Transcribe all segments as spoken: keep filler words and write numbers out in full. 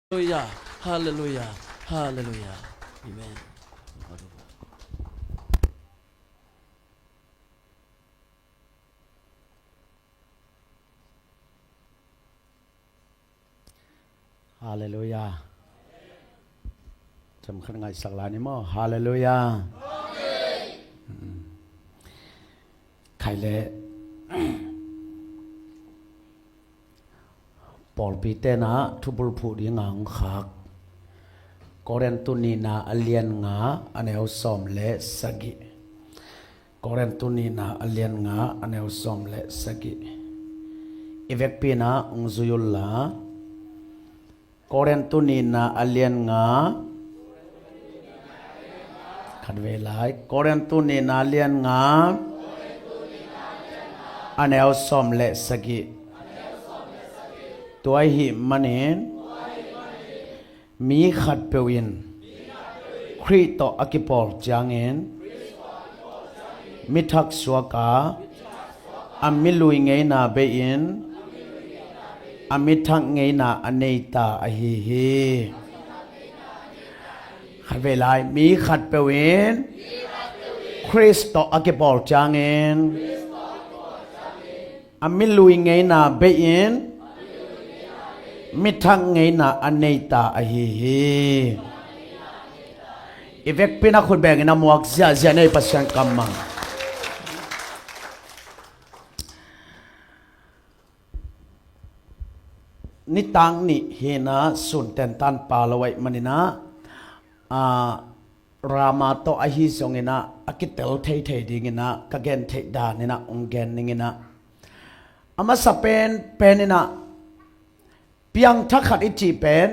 Halleluiah, halleluiah, halleluiah. Amen. Halleluiah. Themkhat ngaihsak lai ni maw? Halleluiah. Khai le pawlpi tenah thubulphuh ding a hong khak Korintu nihna a lian nga a neu sawm le sagih. Korintu nihna a lian nga a neu sawm le sagih. I vekpi inah hong zui unla. Korintu nihna a lian nga. Khatvei lai. Korintu nihna a lian nga a neu sawm le sagih. Tua ahih manin mi khatpeuh in Khrih tawh a kipawl ciangin mi thak suak a, a milui ngeina bei-in a mi thak ngeina a nei ta ahi hi. Khatvei lai, mi khatpeuh in Khrih tawh a kipawl ciangin a milui ngeina bei-in mi thak ngeina a nei ta ahi hi. I vekpi inah khut bengin a muak ziahziah ni ei, Pasian kam mang. Nitak nih hi inah sun tentan pha lo ahih manin ah, Rama tawh ahi zongin ah a kitel theithei dingin ah ka gen theih danin ah hong gen ning inah, a masa pen pen inah piangthak khat i cih pen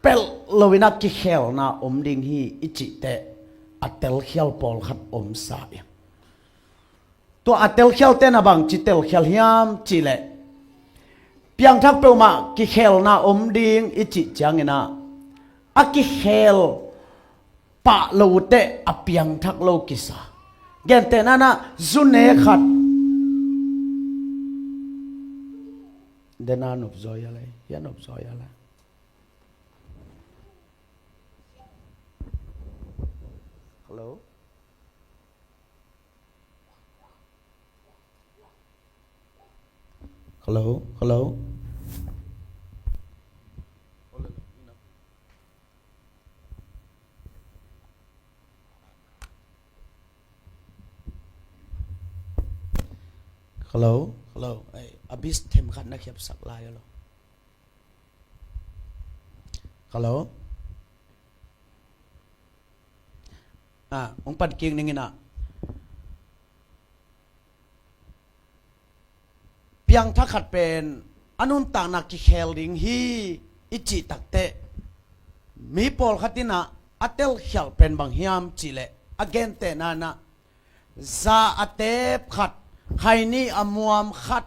pelh lo inah kikhelna om ding hi i cih teh a telkhial pawlkhat om sa hi. Tua a telkhialte na bangci telkhial hiam cih leh, piangthak peuhmah kikhelna om ding i cih ciangin ah a kikhel pah lo uh teh a piangthak lo kisa. Gentehna inah zu ne khat. Dena nopzaw ia lei, hia nopzaw ia lei. Hello? Hello? Hello? Hello? Hello? Ei, a bass themkhat na khiapsak lai a lo. Hello? Ah, hong pan kik ning inah. Piangthak khat pen a nuntakna kikhel ding hi i cih takteh, mi pawlkhat inah a telkhialh pen bang hiam cih leh, a gentehna inah za a teep khat, khaini a muam khat,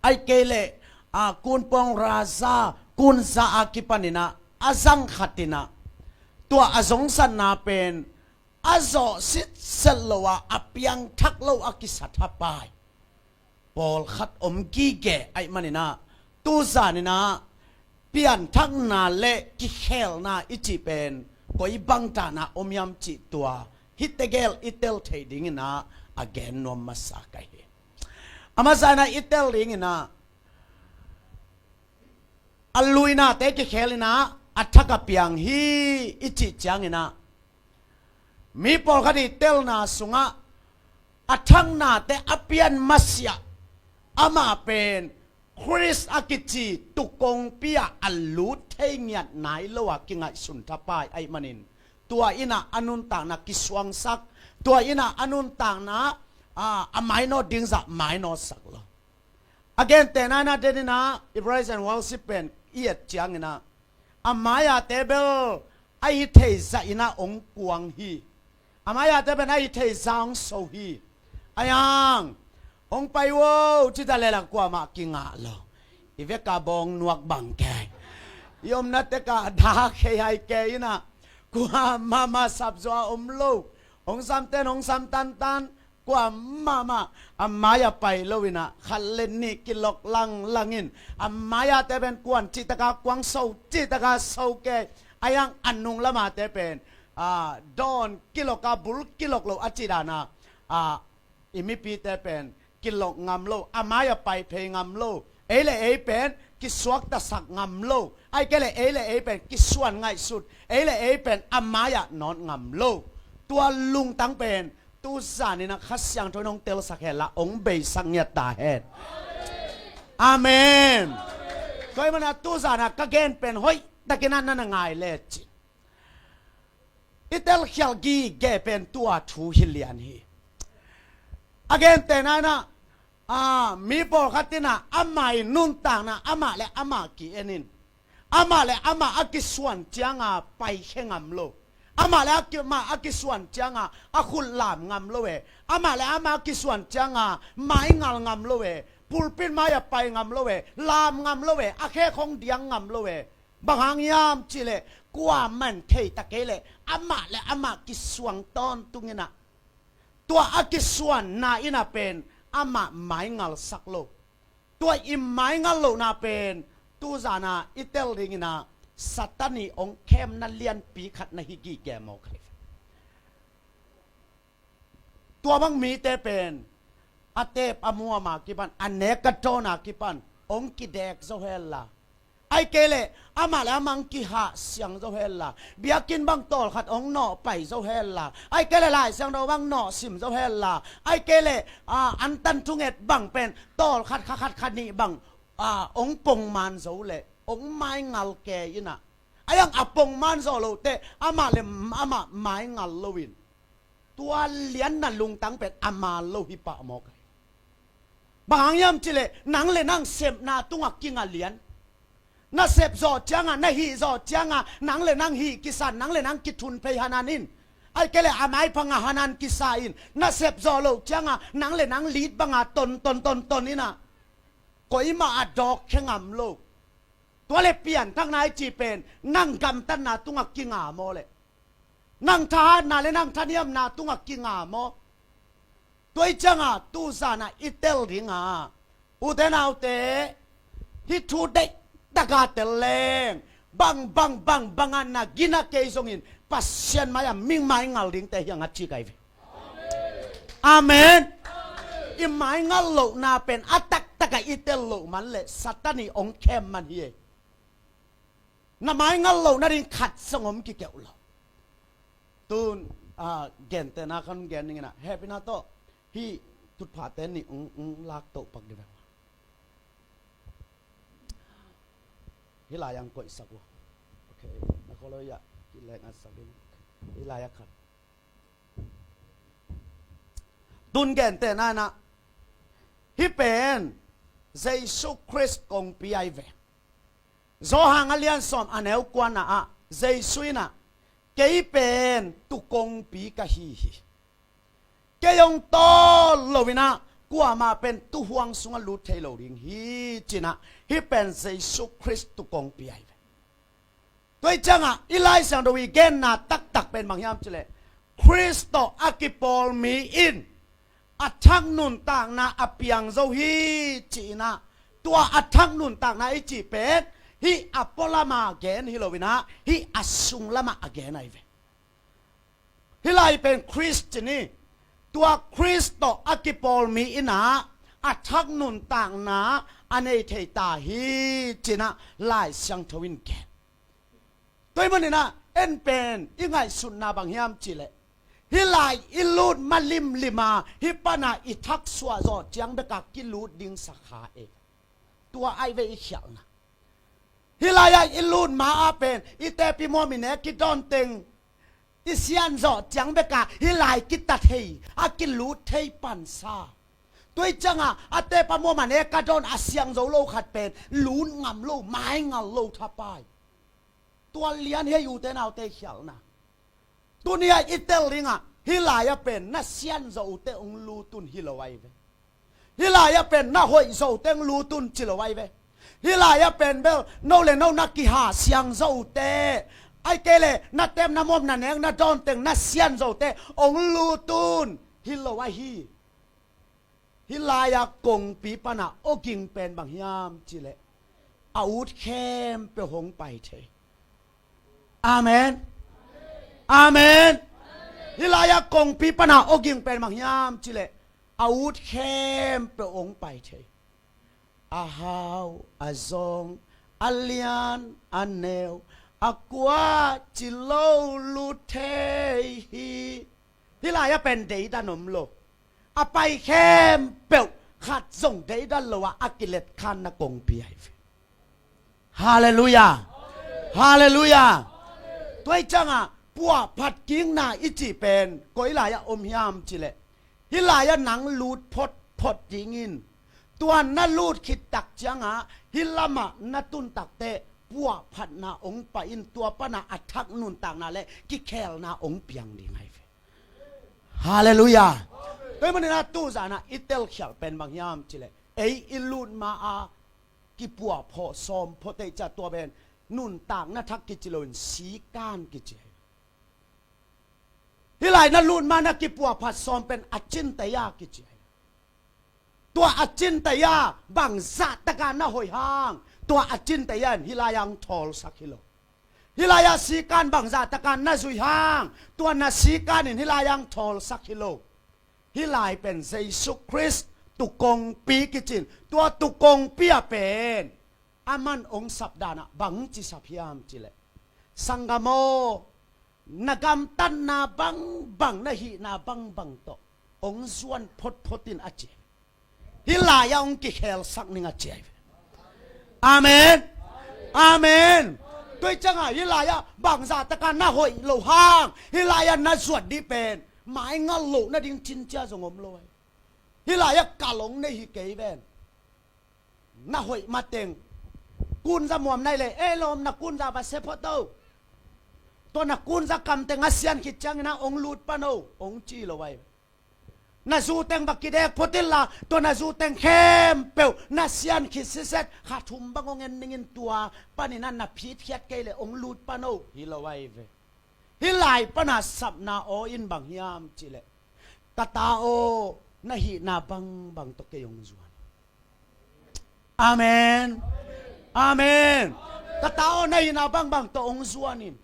ahih kei leh a kunpawng ra za, kun za a kipan inah a zang khat inah tua a zongsatna pen a zawh sitset lo a, a piangthak lo a kisa thapai pawlkhat om gige ahih manin ah, tu zan inah pianthakna le kikhelna i cih pen koi bangtahna om hiam cih tua hih tegel i tel theih dingin ah a gen nuam masa ka hi. A masa inah i tel dingin ah a luinate kikhel inah a thak a piang hi i cih ciangin ah, mi pawlkhat i telna sungah a thaknate a pian masiah amah pen Khrist a kici tuk kongpi ah a lut thei ngiat nai lo a kingaihsun thapai ahih manin, tua inah a nuntakna kisuangsak, tua inah a nuntakna, a, a mainawt ding zah mainawtsak lo. A gentehna inah, den inah i praise and worship pen i et ciangin ah, a mai-ate bel a hi thei zah inah hong kuang hi. A mai-ate pen a hi thei zah hong so hi. A hiang hong pai uh o, cita lelak kuamah kingah lo. I veka bawng nuak bang kei, i omna teka dak khei hai kei inah, kuamah mah sapzaw a om lo. Hong samten hong sam tantan, Kuamah mah a mai-ah pai lo-in ah, khat le nih kilok langlang in, a mai-ah te pen kuan cih tak a kuang, so cih tak a so kei, a hiang a nung lam a te pen, a, dawn kilok a, bul kilok lo a cih dan a, a, i mipite pen kilok ngam lo, a mai-ah pai phei ngam lo. Ei le ei pen kisuaktasak ngam lo. Ahih kei leh ei le ei pen kisuan ngaihsut. Ei le ei pen a mai-ah nawt ngam lo. Tua lungtang pen tuzan in ah Kha Siangtho in hong telsak hen la, hong beisak ngiat ta hen. Amen. Tua ahih manin ah tuzan a ka gen pen hoihtakin ah na na ngai lecin. I telkhial gige pen tua thu hi lian hi. A gentehna in ah, a, mi pawlkhat in ah amah i nuntakna amah le amah ki-en in, amah le amah a kisuan ciang a paikhia ngam lo. Amah le a ki-, amah a kisuan ciang a a khut lam ngam lo e. Amah le amah a kisuan ciang a maingal ngam lo e. Pulpit mai-ah pai ngam lo e. Lam ngam lo e. A khek hong diang ngam lo e. Bang hang hiam cih leh, kuamah in thei ta kei leh, amah le amah kisuang tawntung in ah, tua a kisuanna in ah pen amah maingalsak lo. Tua i maingal lohna pen tuzan a i tel ding in ah Satan i hong khemna lianpi khat na hi gige mawk hi. Tua bang mite pen a teep a muam a kipan, a nek a dawn a kipan hong kidek zo hen la, ahih kei leh amah le amah hong kihah siang zo hen la, biakinn bang tawlkhat hong nawh pai zo hen la, ahih kei leh Lai Siangtho bang nawh sim zo hen la, ahih kei leh, a, antan thunget bang pen tawlkhat kha khat kha nih bang, a, hong pongman zo leh hong maingal kei in ah, a hiang a pongman zawh loh teh amah le amah maingal lo in, tua lian na lungtang pen a man lo hi pah mawk hi. Bang hang hiam cih leh, nang le nang sepna tungah kinga lian. Na sep zawh ciang a, na hih zawh ciang a, nang le nang hih kisa, nang le nang kithun phei hanan in, ahih kei leh a maipha ngah hanan kisa in, na sep zawh loh ciang a, nang le nang lit bang a ton ton ton ton in ah, koimah a dawkkhia ngam lo. Tua leh pianthakna i cih pen nang gamtatna tungah kinga maw leh, nang thahatna le nang thaniamna tungah kinga maw? Tua ahih ciang a tuzan a i tel ding a, ute naute, hih thu deihtak a tel leng, bang bang bang bang a na gina kei zongin, Pasian mai-ah mi maingal dingte hi hang a ci ka hi ve. Amen. I maingal lohna pen a taktak a i tel loh man leh Satan i hong khem man hi e. Na maingal loh nading khat zong om kikeuh lo. Tun, a, gentehna khat gen ning in ah, hehpihna tawh hih tutphahte nih hong, hong lak toh pak dih veng. Hih lai-ah hong koihsak uh. Ok, na khawl lo hi a, hih leng a sak ding. Hih lai-ah khat. Tun gentehna in ah, hih pen Jesu Khrist kongpi ahi ve. Johan a lian sawm a neu kuana ah Jesu in ah, kei pen tu kongpi ka hi hi. Kei hong tawl lo in ah kuamah pen tuuhuang sungah lut thei lo ding hi, ci-in ah, hih pen Jesu Khrist tu kongpi ahi ve. Tua ahih ciang a, i Lai Siangtho i genna taktak pen bang hiam cih leh, Khrist tawh a kipawl mi in a thak nuntakna a piang zo hi, ci-in ah, tua a thak nuntakna i cih pen hih a pualam a gen hi lo in ah, hih a sunglam ah a gen ahi ve. Hih lai pen Khrist ci ni, tua Khrist tawh a kipawl mi in ah a thak nuntakna a nei thei ta hi, ci-in ah Lai Siangtho in gen. Tua ahih manin ah, en pen i ngaihsutna bang hiam cih leh, hih lai i lut ma limlim a, hih pan a i thak suah zawh ciang bek a kilut ding sa kha e. Tua ahi ve i khialhna. Hih lai-ah i lut ma-ah pen i tepi muam i nek i dawn teng, i sian zawh ciang bek a hih lai kita thei, a kilut thei pan sa. Tua ahih ciang a, a tepa muam a nek a dawn a siang zo lo khat pen lut ngam lo, maingal lo thapai. Tua lian hi ei, ute naute khialhna. Tuni-ah i tel ding ah, hih lai-ah pen na sian zawh uh teh hong lut un hi lo ahi ve. Hih lai-ah pen na hoih zawh uh teh hong lut un ci lo ahi ve. Hih lai-ah pen bel no le no na kihah siang zawh uh teh, ahih kei leh na tep na muam na nek na dawn teng na sian zawh uh teh hong lut un hi lo ahi. Hih lai-a kongpi pana awging pen bang hiam cileh, a ut khempeuh hong pai thei. Amen. Amen. Hih lai-a kongpi pana awging pen bang hiam cileh, a ut khempeuh hong pai thei. A hau, a zong, a lian, a neu, a kua ci lo lut thei hi. Hih lai-a pen deidan om lo. A pai khempeuh khat zong deidan lo a, a kiletkhanna kongpi ahi ve. Halleluiah. Halleluiah. Tua hi ciangah puahphat kikna i cih pen koi lai-ah om hiam cileh, hih lai-ah nang lut photphot dingin, tua na lut khit tak ciangah hih lamah na tun takteh puahphatna hong pai in, tua pana a thak nuntakna le kikhelna hong piang ding ahi ve. Halleluiah. Tua hi maninah tuzanah i telkhialh pen bang hiam cileh, ei i lut ma-a kipuahphawh sawm phawh teih ciah, tua pen nuntakna thak kici loin sikan kici ahi. Hih lai na lut ma na kipuahphat sawm pen a cintaya kici ahi. Tua a cintaya bangzah taka na hoih hang, tua a cintaya in hih lai-ah hong thawlsak hi lo. Hih lai-ah sikan bangzah taka na zuih hang, tua na sikan in hih lai-ah hong thawlsak hi lo. Hih lai pen Jesu Khrist tukongpi kicin, tua tukongpi ah pen a man hong sap danah bang ci sap hiam cileh, sanggam aw, na gamtatna bangbang, na hihna bangbang tawh hong zuan photphot in a ci. Hih lai-ah hong kikhelsak ning a ci ahi ve. Amen. Amen. Tua hi ciangah hih lai-ah bangzah taka na hoih lo hang, hih lai-ah na zuat dih pen maingal loh nading cincia zong om lo ahi. Hih lai-ah kalong nei hi kei ven. Na hoih mateng kunza muam nai le, ei lawm, na kunza va se phot o. Tua na kunza kamteng a sian khit ciangin a hong lut pan o, hong ci lo ahi. Na zuteng va kidek phot inla, tua na zuteng khempeuh na sian khit siset kha thum bang hong en ningin, tua paninah na phitkhiat kei le hong lut pan o, hi lo ahi ve. Hih lai pana sapna aw in bang hiam cileh, ka ta aw, na hihna bangbang tawh kei hong zuan. Amen. Amen. Ka ta aw, na hihna bangbang tawh hong zuan in.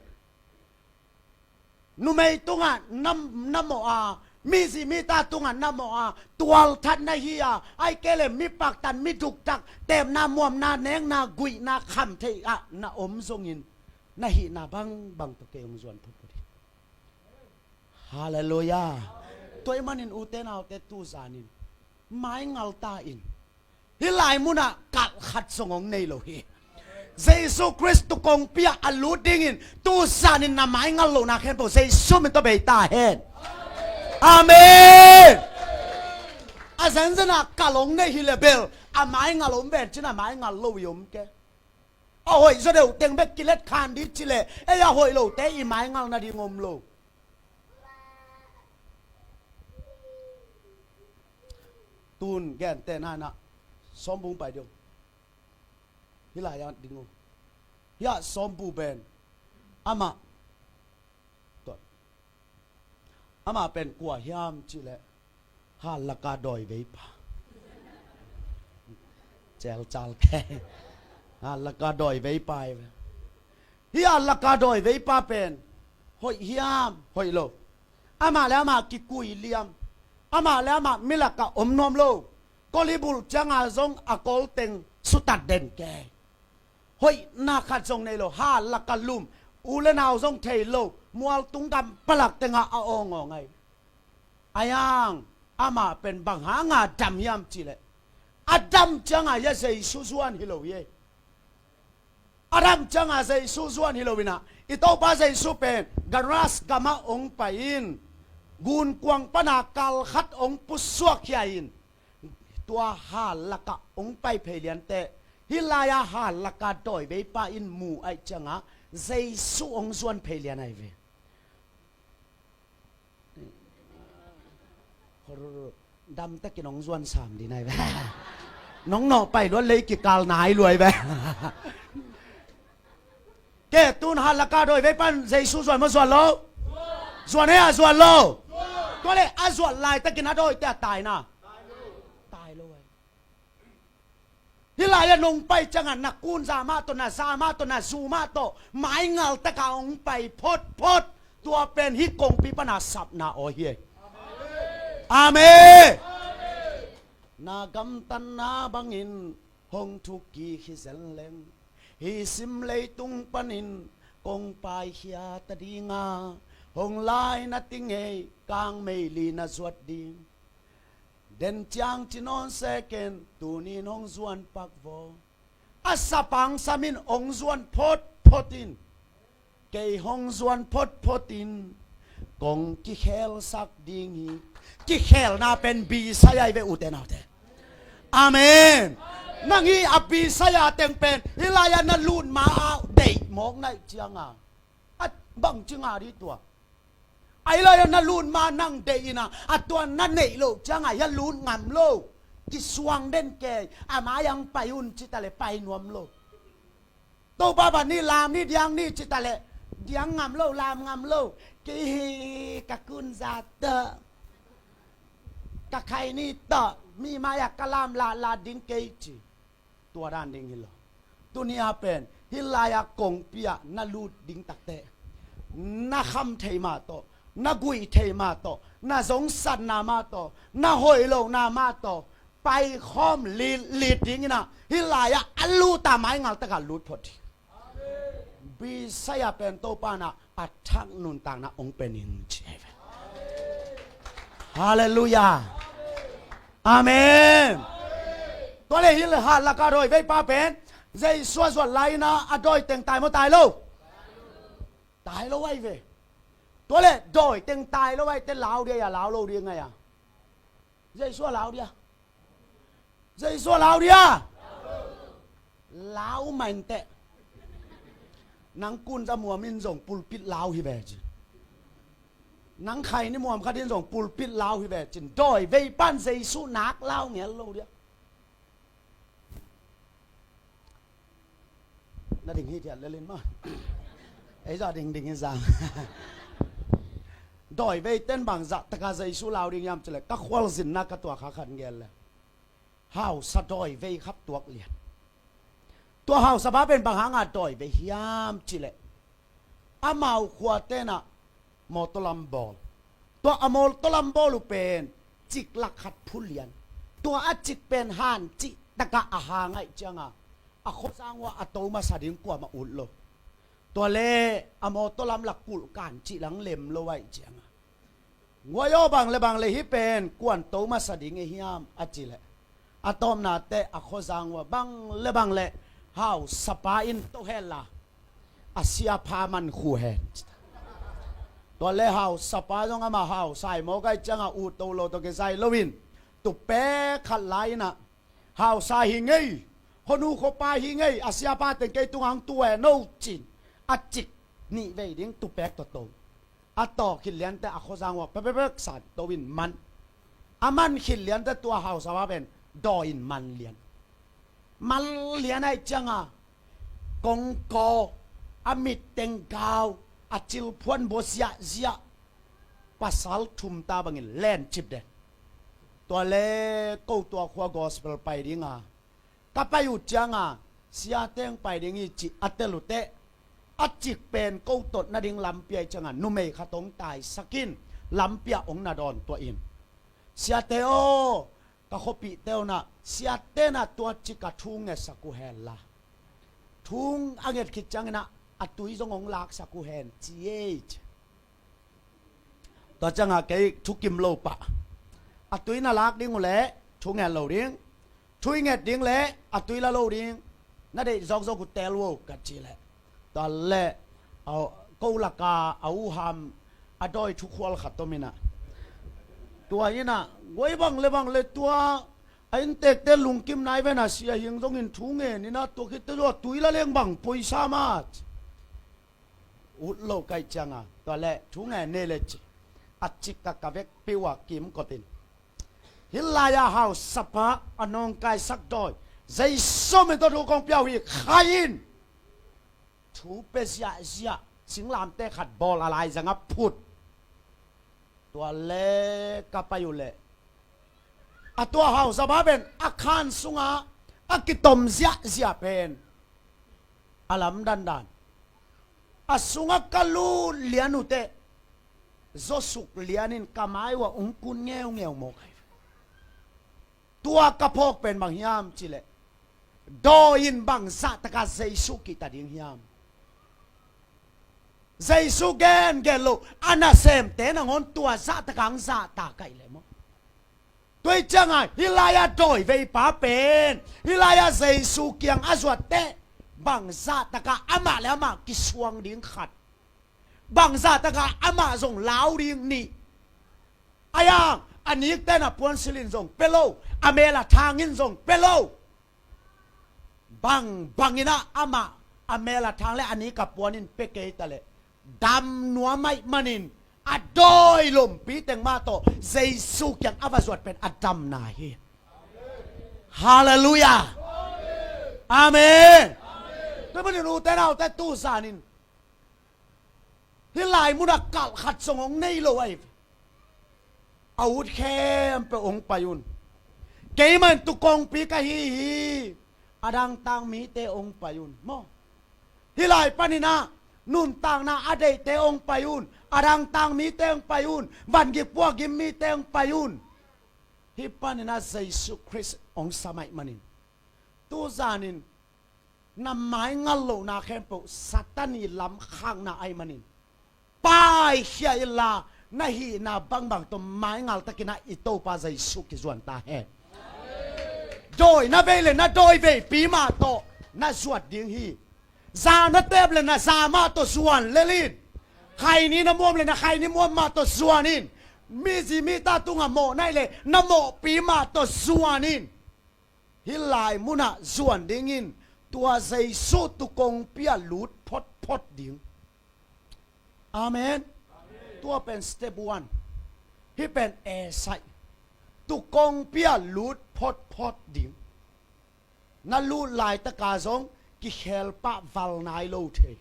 Numei tungah na, na mawh a, mizi mita tungah na mawh a, tualthat na hi a, ahih kei le mi paktan, mi duktak, tepna, muamna, nekna, guihna, khamtheih ah na om zongin, na hihna bangbang tawh kei hong zuan phutphut hi. Halleluiah. Tua ahih manin ute naute, tuzanin maingal ta in. Hih lai munah kalh khat zong hong nei lo hi. Jesu Khrist tukongpi ah a lut dingin tuzanin na maingal lohna khempeuh Jesu min tawh bei ta hen. Amen. A zenzenah kalh hong nei hi le bel, a maingal om ven cin, a maingal lo i om ke. A hoih zaw deuh teng bek kiletkhan dih cileh, ei a hoih lote i maingal nading om lo. Tun gentehna inah Sawmbu pai ding. Hih lai-ah ding uh. Hiah Sawmbu pen amah, tua, amah pen kua hiam cileh, hal laka dawiveipa. Celcal ke. Hal laka dawiveipa hi ve. Hih hal laka dawiveipa pen hoih hiam, hoih lo? Amah le amah kikui liam. Amah le amah mi lakah om nuam lo. Kol hi bulh cianga zong a kol teng sutat den ke. Hoihna khat zong nei lo, hal laka lum, u le nau zong thei lo, mualtung gam palak tengah a awngawng ahi. Ahi hang amah pen bang hanga dam hiam cileh, a dam cianga hia Jesu zuan hi lo hi. A dam cianga Jesu zuan hi lo inah, i Topa Jesu pen Gadaras gamah hong pai in, gunkuang pana kal khat hong pusuak khia in, tua hal lakah hong pai phei lianteh, hih lai-a hal laka dawiveipa in mu ahih ciangah Jesu hong zuan phei lian ahi ve. Damtakin hong zuan sam ding ahi ve. Nong nawh pai luat lei kikal nai luai ve. Ke tun hal laka dawiveipa in Jesu zuan maw, zuan lo? Zuan hia, zuan lo? Tua le a zuat laitakin a dawite a taina, ta Hih lai-ah nong pai ciangah na kunza mah tawh, na za mah tawh, na zu mah tawh maingal taka hong pai photphot. Tua pen hih kongpi pana sapna aw hi ei. Amen. Na gamtatna bangin hong thuk kik hi zen leng, hih sim leitung panin kong paikhia ta dinga, hong lai na ti ngei, kang meili na zuat ding. Den ciang ci nawn se ken, tunin hong zuan pak vaw. A sapang samin hong zuan photphot in, kei hong zuan photphot in, kong kikhelsak ding hi. Kikhelna pen bisai ai ve, ute naute. Amen. Nang hi a bisai a teng pen hih lai-ah na lut ma-ah deih mawk naih cianga, a bangci ngah dih tua. Ahi lai-ah na lut ma nang deih inah, a tua na neih loh ciangah hia lut ngam lo. Kisuang den kei, a mai-ah hong pai un ci taleh pai nuam lo. Topa ban ni, lam ni, diang ni ci taleh diang ngam lo, lam ngam lo. Kei hi ka kunza tawh, ka khaini tawh, mi mai-ah ka lam lahlah ding kei ci. Tua dan ding hi lo. Tuni-a pen hih lai-ah kongpi-ah na lut ding takteh, na kham thei mah tawh, na guih thei mah tawh, na zongsatna mah tawh, na hoih lohna mah tawh paikhawm litlit ding inah, hih lai-ah a lut a maingal takah lut phot ding. Bisai-a pen Topa inah a thak nuntakna hong pe ning ci hi ve. Halleluiah. Amen. Tua leh hih hat lakah dawi veipa pen Jesu a zuat lai inah a dawi teng tai maw, tai lo? Tai lo ai ve. Tua leh dawi teng tai lo ai teh lau ding ai a, lau lo ding ai a? Jesu a lau ding a? Jesu a lau ding a? Lau mah inteh. Nang kunza muam in zong pulpit lau hi ve ci. Nang khaini muam khat in zong pulpit lau hi ve cin, dawi veipan Jesu nak lau ngel lo ding a? Na ding hithiat lel in maw. Ei zah dingding hi zang. Dawi veiten bangzah taka Jesu lau ding hiam cileh, ka khualzinna ka tuak kha khat gel le, hausa dawi vei khat tuak lian. Tua hausa pa pen bang hanga dawi vei hiam cileh, amau khuaten ah mawtaw lam bawl. Tua a mawtaw lam bawl uh pen cik lak khat phu lian. Tua a cik pen han cih takah a hang ahih cianga, a khuazang uah a to masa ding kuamah ut lo. Tua leh a mawtaw lam lak kulh kan cih lang lem lo ahih cianga, guai aw, bang le bang le hih pen kuan to masa ding e hiam a cileh, a tawpna teh a khuazang uah bang le bang le hausapa in to hen la, a siapha man khu hen. Tua leh hausapa zong amah hausa hi mawk ahih cianga ut to lo tawh kisai loin, tupek khat lai inah, hausa hi ngei, khuanu khuapa hi ngei, a siapa teng kei tungah hong tu hen o cin, a cik nih vei ding tupek tawh to. A tawh khit lianteh a khuazang uah pekpekpek san to in man. A man khit lianteh tua hausa pa pen dawi in man lian. Man lian ahih cianga kongkaw, a mitteng gau, a cilphuan bua ziahziah, pasal thumta bangin lencip den. Tua leh ko tua khua gospel pai dinga ka pai uh cianga, siateng pai ding hi cih a tel uh teh, a cik pen ko tot nading lampi ahih cianga numei khat hong taisak in, lampi ah hong na dawn tuah in, siate aw, ka khuapihte uh nah, siate nah tua cikah thu ngetsak uh hen la, thu a nget khit ciangin ah a tui zong hong laksak uh hen ci ei ci. Tua ciangah kei thukim lo pah, a tui na lak ding uh leh thu nget lo ding, thu i nget ding leh a tui la lo ding, na deih zawkzawk uh tel uh o ka cih leh, tua leh a ko laka a uham a dawi thukhual khat om inah, tua inah, guai, bang le bang le tua a inntekte lungkim nai ven a, sia hing zongin thu ngen inah, tua khitteh zong a tui la leng bang poisa mah ci. Ut lo ka hih cianga, tua leh thu ngen ni leh ci. A cik ka ka vekpi uh a kimkot in, hih lai-a hausapa a nawngkaisak dawi, Jesu min tawh thu kong pia uh hi, khai in. Thu pia ziahziah, singlamteh khat bawl a laizangah phut. Tua leh ka pai uh leh, a tua hausapa pen a khan sungah a kitom ziahziah pen a lamdandan. A sungah ka lut lian uh teh zawsuk lianin ka mai uh ah ong kun ngeungeu mawk hi. Tua ka phawk pen bang hiam cih leh, dawi in bang zahtaka Jesu kihta ding hiam? Jesu gengen lo a nasemte nangawn tua zahtaka ang zahtak ahih leh maw? Tua hi cianga hih lai-a dawi veipa pen hih lai-a Jesu kiang a zuat teh bang zahtaka amah le amah kisuang ding khat, bang zahtaka amah zong lau ding nih. Ahi hang a nikten a puansilh in zong pia lo, a mel a thang in zong pia lo. Bang bangin ah amah a mel a thang le a nik a puan in pia kei ta leh dam nuam ahih manin a dawi lompi teng mah tawh Jesu kiang a va zuat pen a damna hi. Halleluiah. Amen. Tua manin ute naute, tu zanin hih lai munah kalh khat zong hong nei lo ahi ve. A ut khempeuh hong pai un. Keimah in tu kongpi ka hi hi. A dangtak mite hong pai un maw? Hih lai panin ah nuntakna a deihte hong pai un. A dangtak mite hong pai un. Vangik puakgim mite hong pai un. Hih panin ah Jesu Khrist hong sam ahih manin tu zanin na maingal lohna khempeuh Satan ii lamkhakna ahih manin paikhia inla, na hihna bangbang tawh maingal takin ah i Topa Jesu kizuan ta hen. Dawi na vei le na dawi veipi mah tawh na zuat ding hi. Za na tep le na za mah tawh zuan lel in. Khaini na muam le na khaini muam mah tawh zuan in. Mizi mita tungah mawh na hih le na mawhpi mah tawh zuan in. Hih lai munah zuan dingin tua Jesu tu kongpi ah lut photphot ding. Amen. Tua pen step one. Hih pen esaih. Tu kongpi ah lut photphot ding. Na lut laitaka zong kikhel pah val nai lo thei.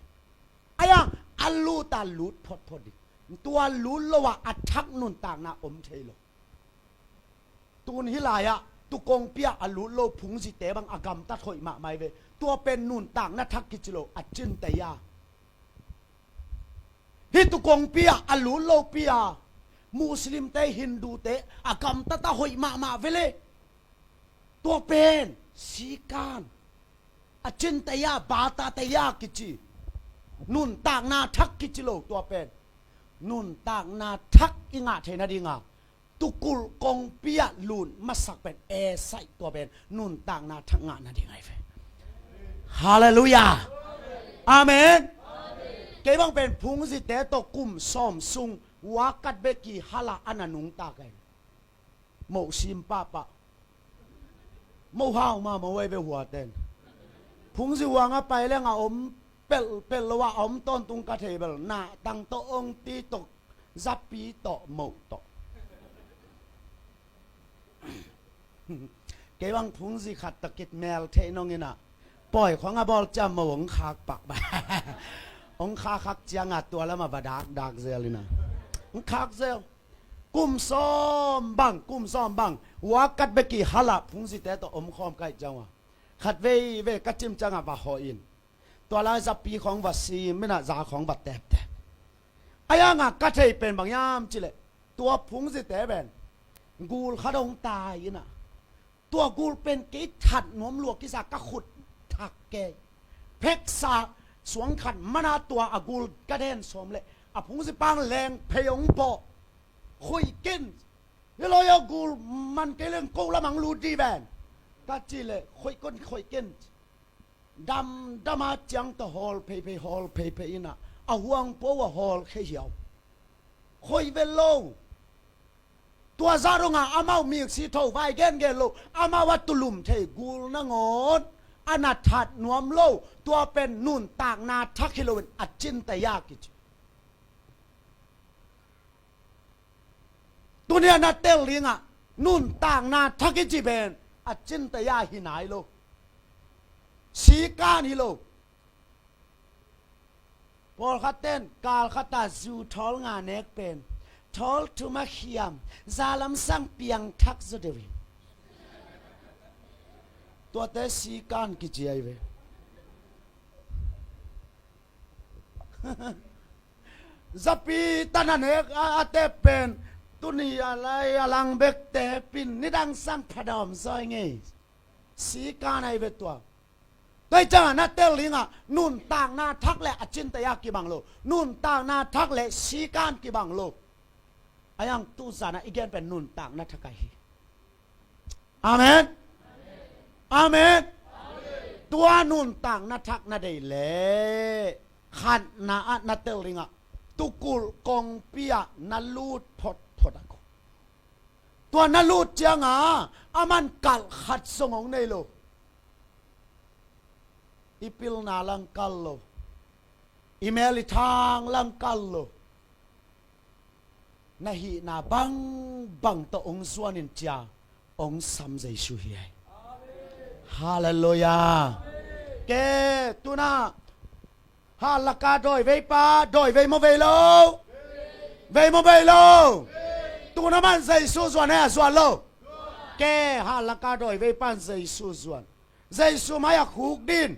Ahi hang a lut a lut photphot ding. Tua lut lo ah a thak nuntakna om thei lo. Tun hih lai-ah tu kongpi ah a lut lo phungzite bang a gamtat hoih mahmah hi ve. Tua pen nuntakna thak kici lo, a cintei a. Hih tu kongpi ah a lut lopi a Muslimte, Hindute a gamtat a hoih mahmah ve le. Tua pen sikan, a cintei a, batatei a kici. Nuntakna thak kici lo tua pen. Nuntakna thak i ngah theihna dinga tu kulh kongpi ah lut masak pen esaih, tua pen nuntakna thak ngah nading ahi ve. Halleluiah. Amen. Kei bang pen phungzite tawh kum sawm sung Wakatbeki halh ah a na nungta ka hi. Moh sim pahpah. Moh hau mahmah uh ahi ve huaten. Phungzi huang a pai leng a om pelhpelh lo a, a om tawntung ka thei bel, nahtang tawh, ongti tawh, zapi tawh, moh tawh. Kei bang phungzi khat tawh kit mel theih nong in ah, pawi khong a bawl ciang moh hong khak pak bang. Hong khak khak ciang a tua lam a va dakdak zel in ah, hong khak zel. Kum sawm bang, kum sawm bang Wakatbeki halh ah phungzite tawh om khawm ka hih ciang ua, khat veivei ka cim ciang a va hawh in, tua lai zapi khawng va sim in ah, za khawng va teptep. Ahi hang a ka thei pen bang hiam cih leh, tua phungzite pen gul khat hong tai in ah, tua gul pen kei that nuam lua kisa, ka khut thak kei. Pheksa suang khat man a tua a gul ka den sawm leh a phungzi pang leng phei hong bawh. Khoih ken. Hi lo hi, a gul man kei leng ko lam hong lut dih ven ka cih leh khoih kon, khoih ken. Damdam a ciang tawh hawl pheiphei, hawl pheiphei in ah, a huang po uh a hawl khia hiau. Khoih vet lo. Tua zah dongah amau miksi tho vai gengen lo, amau a tulum thei gul nangawn a na that nuam lo. Tua pen nuntakna thak hi loin a cintei a kici. Tuni a na tel dingah nuntakna thak i cih pen a cintei a hi nai lo. Sikan hi lo. Pawlkhat ten kal khat a zu thawl nga nek pen thawl thum a khiam, za lam sang piangthak zaw deuh hi. Tuate sikan kici ahi ve. Zapi tan a nek a, a tep pen tuni a lai a lang bekte pen nidang sang phadawm zaw i ngei. Sikan ahi ve tua. Tua hi ciangah na tel dingah nuntakna thak le a cinte a kibang lo. Nuntakna thak le sikan kibang lo. A yang tuzanah i gen pen nuntakna thak ahi hi. Amen. Amen. Tua nuntakna thak na deih leh khatna ah na tel dingah tukulh kongpi ah na lut photphot a ko. Tua na lut ciangah aman kalh khat zong hong nei lo. I pilna lang kal lo. I mel i thang lang kal lo. Na hihna bangbang tawh hong zuan in cia hong sam Jesu hi ai. Halleluiah. Ke tuna hallaka dawi veipa, dawi vei maw vei lo? Vei maw vei lo? Tuna man Jesu zuan ai a zuan lo? Ke hallaka dawi veipan Jesu zuan. Jesu mai a khuk din.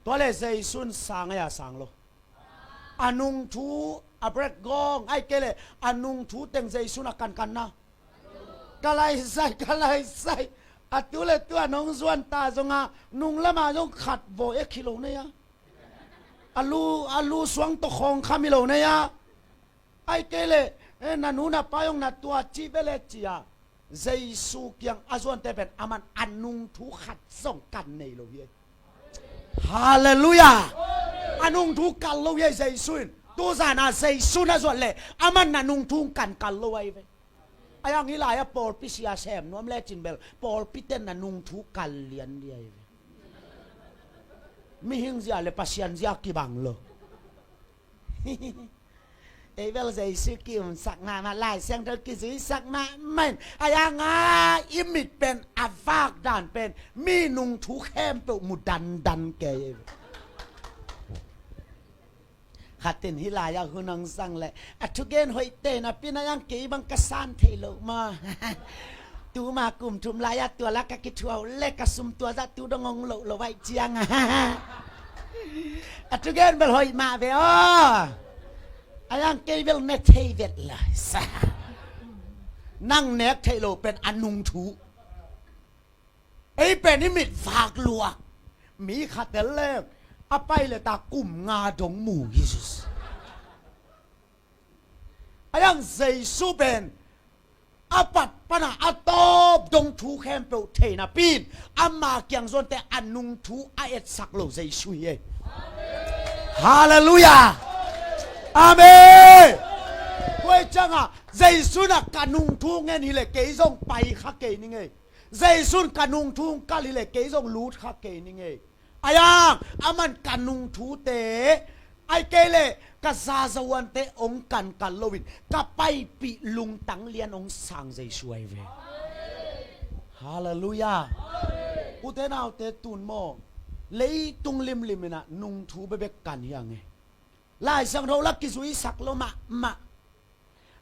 Tua le Jesu in sang ai a sang lo? A nungthu a break gong ai kei le a nungthu teng Jesu in a kankanna. Ka laisai, ka laisai. A tu le tu a nong zuan ta zonga nung lama zong khat vaw ek hi lo nei a. A lu, a lu suang tawh khawng kham hi lo nei a. Ai kei le, eh, na nu na pa zong na tua cih bele cia. Jesu kiang a zuante pen aman a nungthu khat zong kan nei lo hi. Halleluiah. A nungthu kal lo hi Jesu in. Tuzana Jesu na zuat le aman na nungthu kan kal lo ahi ve. A yang hi lai a pawlpi sia sem nuam lecin bel pawlpi ten na nungthu kal lian di ahi ve. Mihing zia le Pasian zia kibang lo. Ei bel Jesu ki-umsak mahmah, Lai Siangtho kizuisak mahmah in a yanga i mit pen a vak dan pen mi nungthu khempeuh mu dandan kei. Khatin hi lai-ah hun hong sang leh a thugen hoihte napi-in a yang kei bang ka san thei lo maw? Tuma kum thum lai-ah tua la ka kithuah uh le ka sum tua zah tu dong hong loh lo vaih ciang a thugen bel hoih mah ve aw. A yang kei bel ne thei vet lai sa. Nang nek theih lo pen a nungthu. Ei pen i mit vak lua. Mi khat el leng a pai le ta kum nga dong mu hi. A yang Jesu pen a pat pana a tawp dong thu khempeuh thei napi-in ama kiang zuante a nungthu a etsak lo Jesu hi ei. Halleluiah. Amen. Tua hi ciangah Jesu in a ka nungthu ngen hi le kei zong pai kha kei ning ei. Jesu in ka nungthu kal hi le kei zong lut kha kei ning ei. A yang aman ka nungthute ai kei le ka zazahuante hong kankal loin ka paipih lungtang lian hong sang Jesu ahi ve. Halleluiah. Ute naute tun maw leitung limlim inah nungthu bebek kan hi ang e. Lai Siangtho la kizuisak lo mahmah.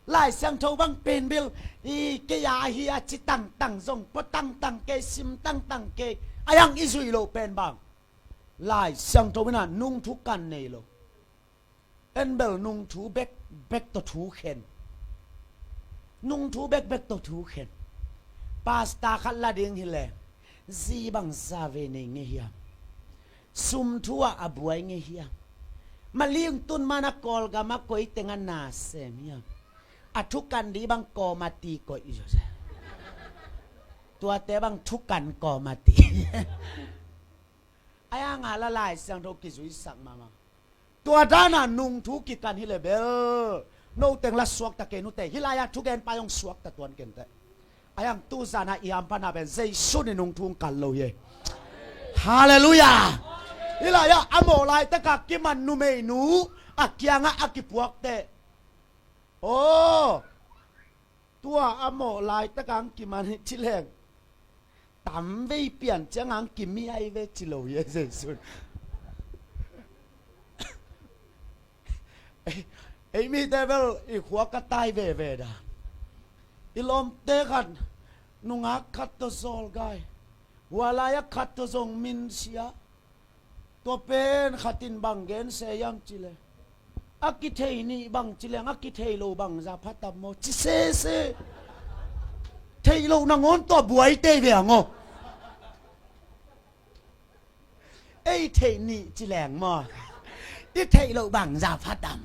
Lai Siangtho bang pen bel i kei a hi a ci tangtang zong pua tangtang kei sim tangtang kei a yang i zuih loh pen bang Lai Siangtho inah nungthu kan nei lo. En bel nungthu bekbek tawh thu khen. Nungthu bekbek tawh thu khen. Pasta khat la ding hi leng zi bang za ve nei ngei hiam? Sum thu ah a buai ngei hiam? Maling tun man a Kawlgam a koi teng a na sem hiam? A thukan di bang kawmati koih zo se. Tuate bang thukan kawmati. A yang a la Lai Siangtho kizuisak mahmah. Tua dana nungthu kikan hi le bel no teng la suakta kei nute hi lai-ah thugenpa zong suakta tuan kei nute. A yang tuzana i hampana pen Jesu ni nungthu kal lo hi. Halleluiah. Hi lai-ah a mawh laitaka kiman numeinu a kiangah a kipuakte. Aw. Tua a mawh laitaka ang kiman hi ci leng tamvei pian cianga ang kimi ai ve ci lo hi a Jesu. Ei, ei mite bel i khua ka tai veve da. I lawmte khat Nungak khat tawh zawlgai, hua lai-ah khat tawh zong minsia. Tua pen khat in bang gen se hiam cih leh, a kithei nih bang ci leng a kithei lo bangza pha tam maw ci sese. Theih loh nangawn tawh buai tei ve ang aw. Ei theih nih ci leng maw, i theih loh bangza pha tam.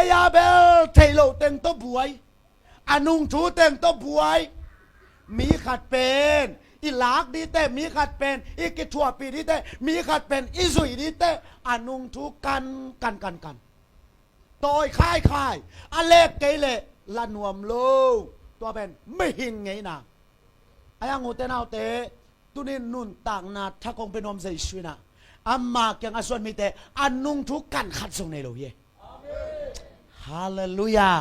Ei a bel theih loh teng tawh buai, a nungthu teng tawh buai. Mi khat pen i lak ding teh, mi khat pen i kithuahpih ding teh, mi khat pen i zuih ding teh, a nungthu kan kan kan kan, tawi khaikhai, a lek kei leh la nuam lo. Tua pen mihing ngeina. A yang ute naute, tunin nuntakna thak hong pia nuam Jesu in ah, ama kiang a zuan mite a nungthu kan khat zong nei lo hi. Halleluiah.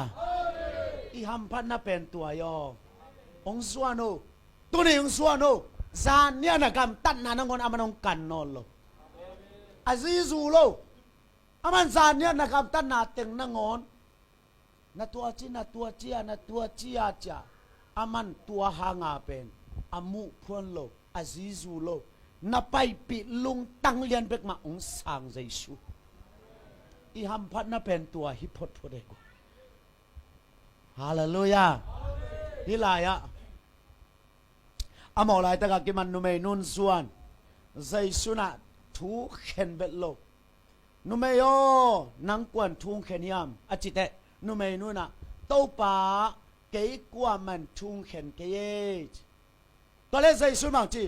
I hamphatna pen tua hi aw. Hong zuan o. Tuni hong zuan o. Zan ni a na gamtatna nangawn aman hong kan nawn lo. A zizu lo. Aman zan ni a na gamtatna teng nangawn, na tua ci, na tua ci a, na tua ci a ci a, aman tua hanga pen a muh phuan lo, a zizu lo. Na paipih lungtang lian bek mah hong sang Jesu. I hamphatna pen tua hi photphot e. Halleluiah. Hih lai-ah a mawh laitakah kiman numei nun zuan, Jesu in ah thu khen bet lo. Numei aw, nang kuan thu khen hiam a ci teh, numei nun ah, Topa, kei kuaman thu khen kei e. Tua leh Jesu in bang ci,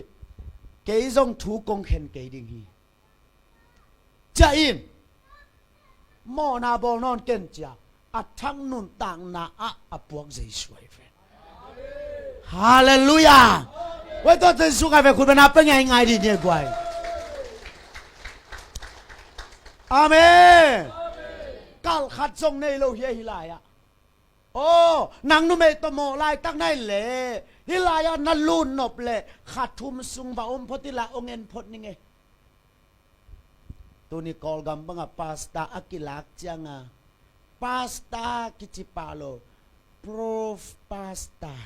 kei zong thu kong khen kei ding hi. Ciah in, mawhna bawl nawn ken cia, a thak nuntakna ah a puak Jesu ahi ve. Halleluiah. Wei tua Jesu kai ve khut bena pe ngai ngai di ni guai. Amen. Kal khat zong nei lo hi a hih lai-ah. Aw, nang numei tawh mawh laitak nai leh, hih lai-ah na lut nop leh kha thum sung va om phot hi la, hong en phot ning e. Tuni Kawlgam bangah pastor a kilak cianga, pastor kici pah lo, prof pastor.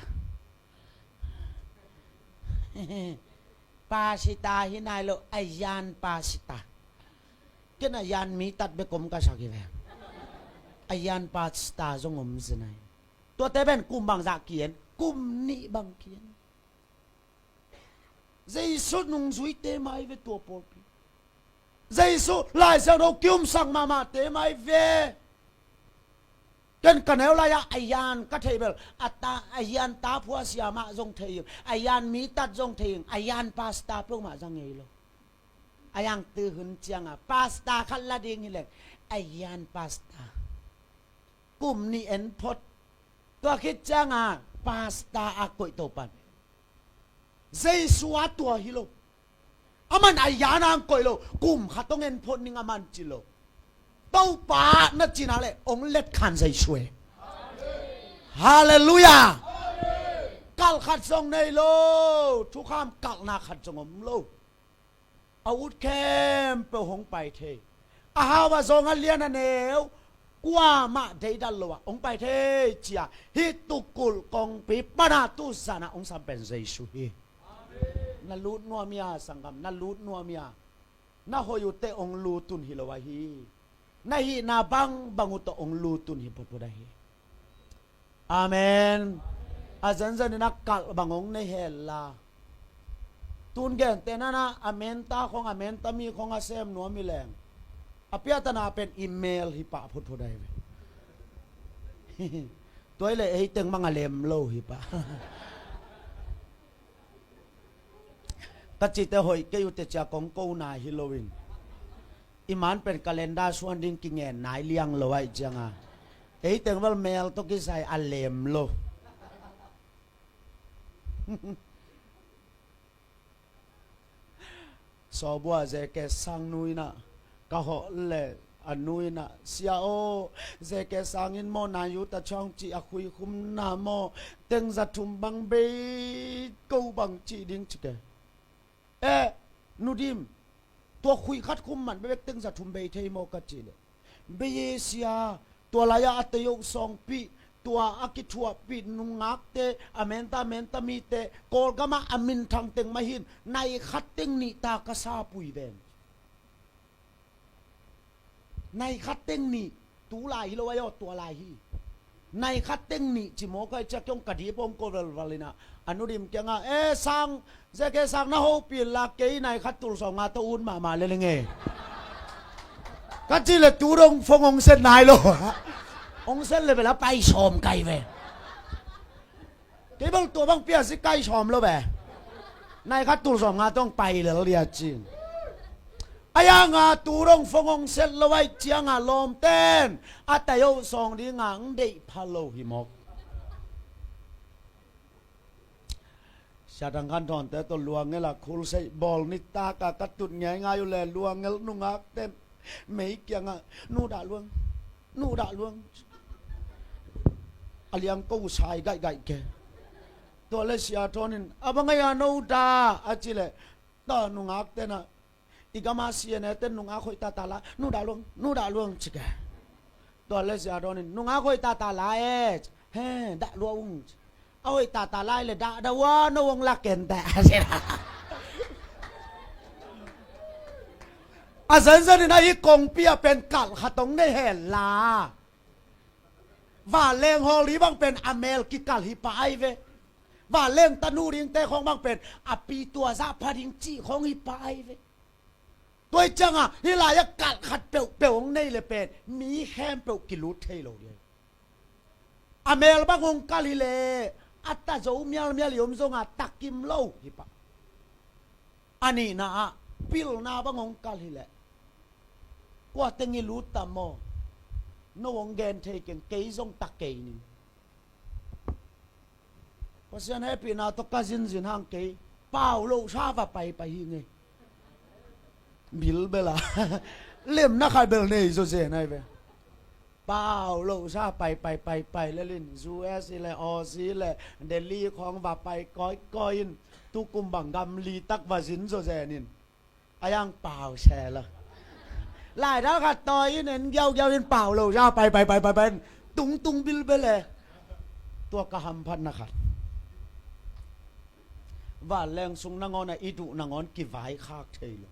Pastor hi nai lo, a yan pastor. Ken a yan mi tat bek om ka sak hi ve. A yan pastor zong om zi nai. Tuate pen kum bangzah kien, kum nih bang kien. Jesu nungzuite mai ve tua pawlpi. Jesu Lai Siangtho kiumsak mahmahte mai ve. Ken ka neu lai-ah a yan ka theih bel, a ta, a yan ta phuasia mah zong thei ing, a yan mi tat zong thei ing, a yan pastor peuhmah zang ngei lo. A yang tu hun cianga pastor khat la ding hi leng, a yan pastor. Kum nih en phot. Tua khit cianga pastor a koih to pan. Jesu a tua hi lo. Aman a yan ang koih lo. Kum khat hong en phot ning aman ci lo. Topa na cina le hong let khan Jesu e. Halleluiah. Kal khat zong nei lo. Thukham kalhna khat zong om lo. A ut khempeuh hong pai thei. A hau a zong a lian a neu, kuamah deidan lo ah hong pai thei cia. Hih tukulh kongpi pana tu zana hong sam pen Jesu hi. Na lut nuam ia, sanggam, na lut nuam ia. Na hoih uh teh hong lut un hi lo ahi. Na hihna bangbang uh tawh hong lut un hi photphot ahi. Amen. A zenzen in a kalh bang hong nei hel la. Tun gente nana a menta khong, a menta mi khong a sem nuam hi leng, a piatana pen i mel hi pah photphot ahi ve. Tua hi le ei teng mang a lem lo hi pah. Ka cite hoih kei uh te cia kong ko nai hi loin, i man pen calendar suan ding kingen nai liang lo aih cianga, ei teng vel mel tawh kisai a lem lo. Sawbua zeke sang nu inah ka hawh le a nu inah, sia aw, zeke sangin maw, na yuta chawng cih a khuikhumna maw, tengza thum bang bei ko bang cih ding cike. Eh, nudim, tua khuih khat khum man bebek tengza thum bei thei maw ka cih le, bei e sia, tua lai-ah a tei uh sawngpih, tua a kithuahpih nungakte, a menta, a menta mite, Kawlgamah a minthang teng mah hi in, nai khat teng nih ta ka sapui ven. Nai khat teng nih, tu lai hi lo ahi aw, tua lai hi. Nai khat teng nih ci mawk ahi ciah kei hong ka dip hong ko velval inah, a nu dim kiangah, "E sang, zia kei sang na hopih la, kei nai khat tul sawm nga tawh ut mahmah lel ing e," ka cih leh tu dong phone hong set nai lo. Hong set leh bel a pai sawm kai ve. Kei bel tua bang piasi kai sawm lo ve. Nai khat tul sawm nga tawh hong pai lel dia cin. Ahi hanga tu dong phone hong set lo ahi cianga lawmten a tai oh sawng dinga ang deih pha lo hi mawk. Sia Thang Khan Thawnte tawh Luangngel a khulseih bawl nitak a ka tut ngeingai uh le Luangngel nungakten mei kiangah, "Nu Dah Luang, Nu Dah Luang," a liang ko uh sai gaihgaih ke. Tua le Sia Thawn in, "A bang ahi a no dah?" a cih leh, tua nungakten ah, "I gama C N A ten nungak hoih tata la, Nu Dah Luang, Nu Dah Luang," ci ke. Tua le Sia Thawn in, "Nungak hoih tata la e, he, dah lua ung. A hoih tata lai le dah dah ua, no hong la kenteh," a ci. A zenzen in ahi kongpi ah pen kalh khat hong nei hen la, vanleng hawl ding bang pen a mel kikalh hi pah ahi ve. Vanleng tanu dingte khawng bang pen a pi tua zah pha ding cih khawng hi pah ahi ve. Tua hi cianga hih lai-ah kalh khat peuhpeuh hong nei le pen mi khempeuh kilut thei lo ding. A mel bang hong kalh hi leh a ta zo mialmial i om zonga ta kim lo hi pah. A nihna ah pilna bang hong kalh hi leh kua teng i lut tam maw? No hong gen thei keng, kei zong ta kei ning. Pasian hehpihna tawh ka zinzin hang kei pau lohsa va paipai hi ngei. Bilbel a lemna khat bel nei zawzen ahi ve. Pau lohsa paipai paipai lel in U S le Aussie le Delhi khawng va pai kawikawi in tukum bang gam li tak va zin zawzen in. A yang pau se lo. Laidal khat tawi in en giaugiau in pau lo za pai pai pai pai pai in tungtung bilbel e. Tua ka hamphatna khat. Vanleng sung nangawn a i duh nangawn kivaikhak thei lo.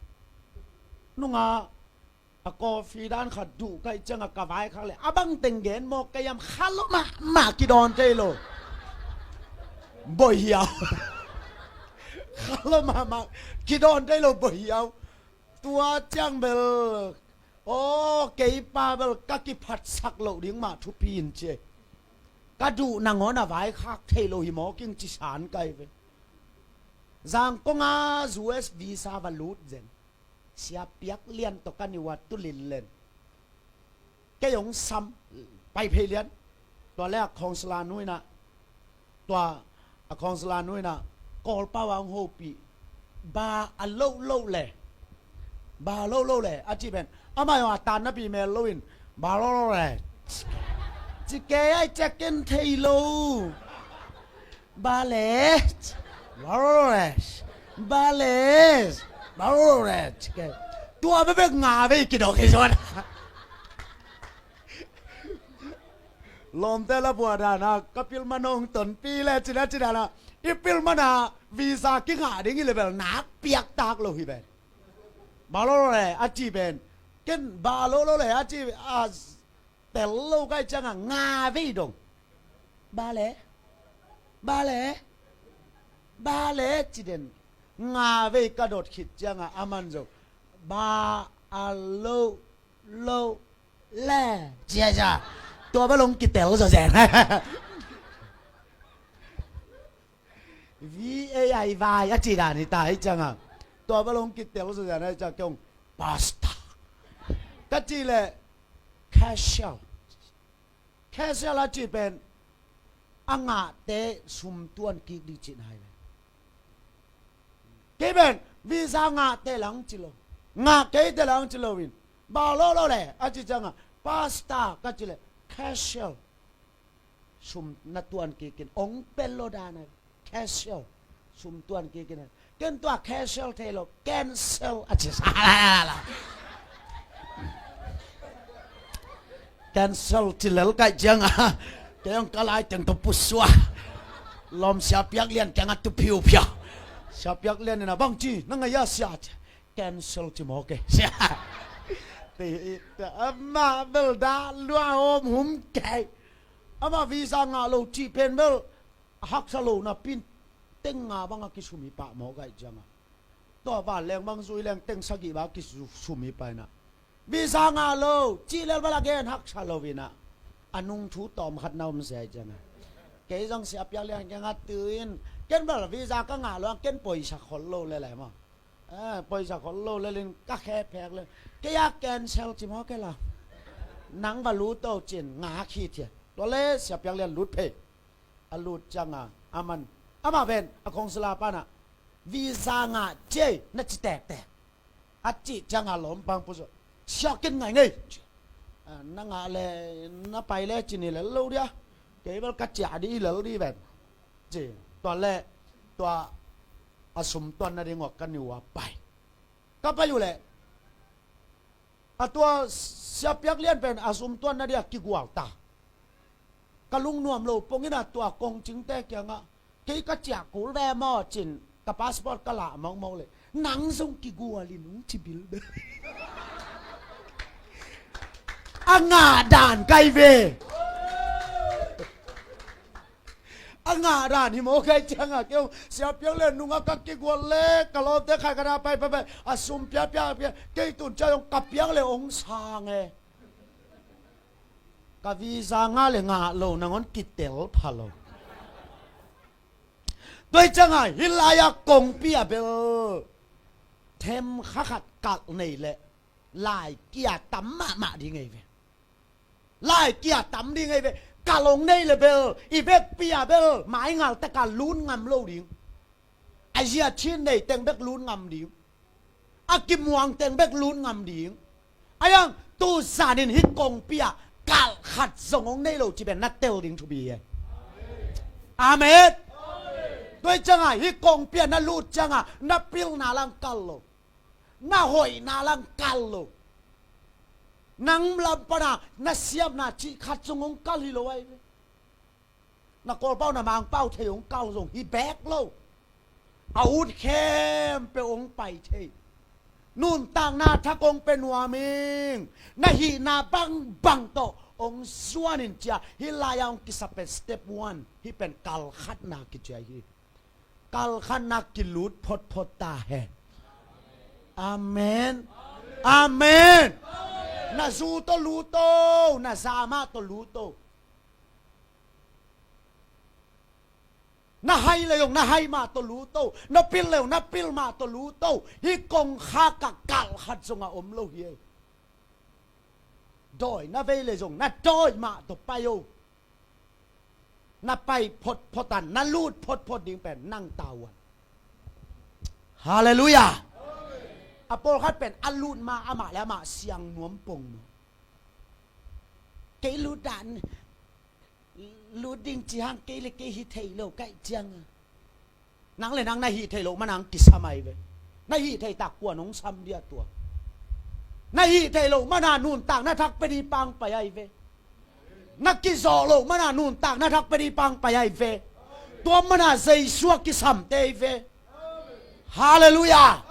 Nungah a coffee dan khat duh ka hih ciangah ka vaikhak leh a bang teng gen mawk ka hiam, kha lo mahmah kidawn thei lo. Boi hiau. Kha lo mahmah kidawn thei lo boi hiau. Tua ciang bel aw kei pa bel ka kiphatsak loh ding mah thupi in ci. Ka duh nangawn a vaikhak thei lo hi mawk ing ci san kai ve. Zangkong a U S visa va lut zen. Sia Piak Lian tawh ka niuat tulin len. Kei hong sam pai phei lian. Tua le a khawngsala nu inah, tua a khawngsala nu inah Kawlpau a hong hopih. Ba a loh loh le, ba loh loh le a cih pen amah hong a tan napi mel loin ba loh loh le ci kei ai ciah ken thei lo. Bale, bale, bale, bale. Tua bebek nga vei kidok hi zon. Lawmte la bua dana ka pilman hong tonpi le cina cinana i pilmana visa kingah ding i level nak piaktak lo hi ben. Bale a ci ben. Ken bale a ci a tel lo kai ciangah nga vei dong. Bale, bale, bale ci den. Nga vei ka dot khit ciangah a man zo. Ba a lo lo le cia cia. Tua ba long kitel zo zen. V A I vai a ci dan hi ta hi ciangah. Tua ba long kitel zo zen hi ciangah kei hong pastor ka ci le cashier. Cashier a ci pen a ngahte sum tuan kik ding cin hai ve. Kei pen visa ngahte lang ci lo, ngah keite lang ci lo in ba lo lo le a ci ciangah pastor ka ci le cashier sum na tuan kikin ong pel lo dan a cashier sum tuan kikin a ken tua cashier thei lo cancel a ci sa la la la. Cancel ci lel kai ciangah Kei hong ka lai teng tawh pusuah. Lawm Sia Piak Lian kiangah tu phiuphiau. Sia Piak Lian in a bang ci, na ngai a sia ci. Cancel ci maw kei. Sia. Ti, ti, amah bel dah lua om hum kei. Amah visa ngah lo cih pen bel a haksa lo napi in teng nga bang a kisum hi pah maw kei ciangah. Tua vanleng bang zui leng teng sagih bang a kisum hi pah inah. Visa ngah lo cih lel bel a gen haksa lo inah. A nung thu tawm khat na om sia hi ciangah. Kei zong Sia Piak Lian kiangah tu in ken bel visa ka ngah lo a ken poisa khol lo lel lai maw. Eh, poisa khol lo lel in ka khe phek lel. Kei a cancel ci maw kei la. Nang va lut o cin ngak hi thia. Tua le Sia Piak Lian lut phei. A lut ciangah aman, amah pen a consular panah visa ngah ciei na ci tektek. A cih ciangah lawm pang pusuah. Sia ken ngai ngei. Ah, na ngah le na pai le ci ni lel lo dia. Kei bel ka ciah di lel di ven. Ci, tua le, tua a sum tuan nading uh a ka niu a pai. Ka pai uh leh a tua Sia Piak Lian pen a sum tuan nading a kigual ta. Ka lungnuam lo pongin a tua kongcingte kiangah kei ka ciah kul ve maw cin ka passport ka lah mawkmawk leh nang zong kigual in ung ci bil bel. A ngah dan kai ve. A ngah dan hi maw kei ciangah kei hong Sia Piak Lian nungah ka kigual le ka lawmte khai ka na pai pai pai a sum piapia pia kei tun ciah hong ka piak le hong sang e. Ka visa ngah le ngah lo nangawn kitel pha lo. Tua hi ciangah hih lai-ah kongpi ah bel themkha khat kalh nei leh lai kia tam mahmah ding ei ve. Lai kia tam ding ei ve. Kalh hong nei le bel i vekpi ah bel maingal taka lut ngam lo ding. A zia chin nei teng bek lut ngam ding. A kimuang teng bek lut ngam ding. A yang tu zanin hih kongpi ah kalh khat zong hong nei lo ci pen na tel ding thupi e. Amen. Tua hi ciangah hih kongpi ah na lut ciangah na pilna lang kalh lo. Na hoihna lang kalh lo. Nang lam pana na siamna cih khat zong hong kalh hi lo ahi ve. Na kawlpau na mangpau thei hong kalh zong hi bek lo. A ut khempeuh hong pai thei. Nuntakna thak hong pia nuam ing. Na hihna bangbang tawh hong zuan in cia hih lai-ah hong kisap pen step one hih pen kalh khatna kici ahi hi. Kalh khatna kilut photphot ta hen. Amen. Amen. Na zu tawh lut o, na za mah tawh lut o. Na hai le zong na hai mah tawh lut o, na pil le zong na pil mah tawh lut o. Hih kongkhak ah kalh khat zong a om lo hi ei. Dawi na vei le zong na dawi mah tawh pai o. Na pai photphot a na lut photphot ding pen nang tavuan. Halleluiah. A pawlkhat pen a lut ma amah le amah siang nuam pong maw. Kei lut dan lut ding ci hang kei le kei hi thei lo kaih ciang a. Nang le nang na hih theih loh mana hong kisam ahi ve. Na hih theih tak kuan hong sam dia tua. Na hih theih loh mana nuntak na thak pia ding pang pai ahi ve. Na kizawh loh mana nuntak na thak pia ding pang pai ahi ve. Tua mana Jesu a kisamte ahi ve. Halleluiah.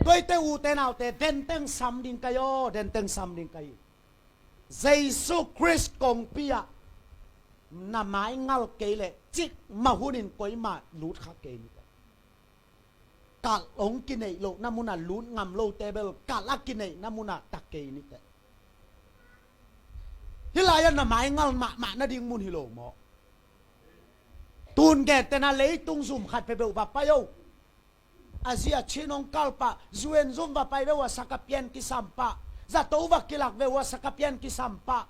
Tuaite ute naute denteng sam ding kai aw, denteng sam ding kai. Jesu Khrist kongpi ah na mai ngal kei leh cikmah hunin koimah lut kha kei ni teh. Kalh hong kineih lohna munah lut ngam lote bel kalh a kineihna munah ta kei ni teh. Hih lai-ah na mai ngal mahmah nading mun hi lo maw? Tun gentehna leitung zum khat peuhpeuh va pai o. A zia Chin hong kalh pah, U N zum va pai ve ua, sakapian kisam pah. Zato va kilak ve ua, sakapian kisam pah.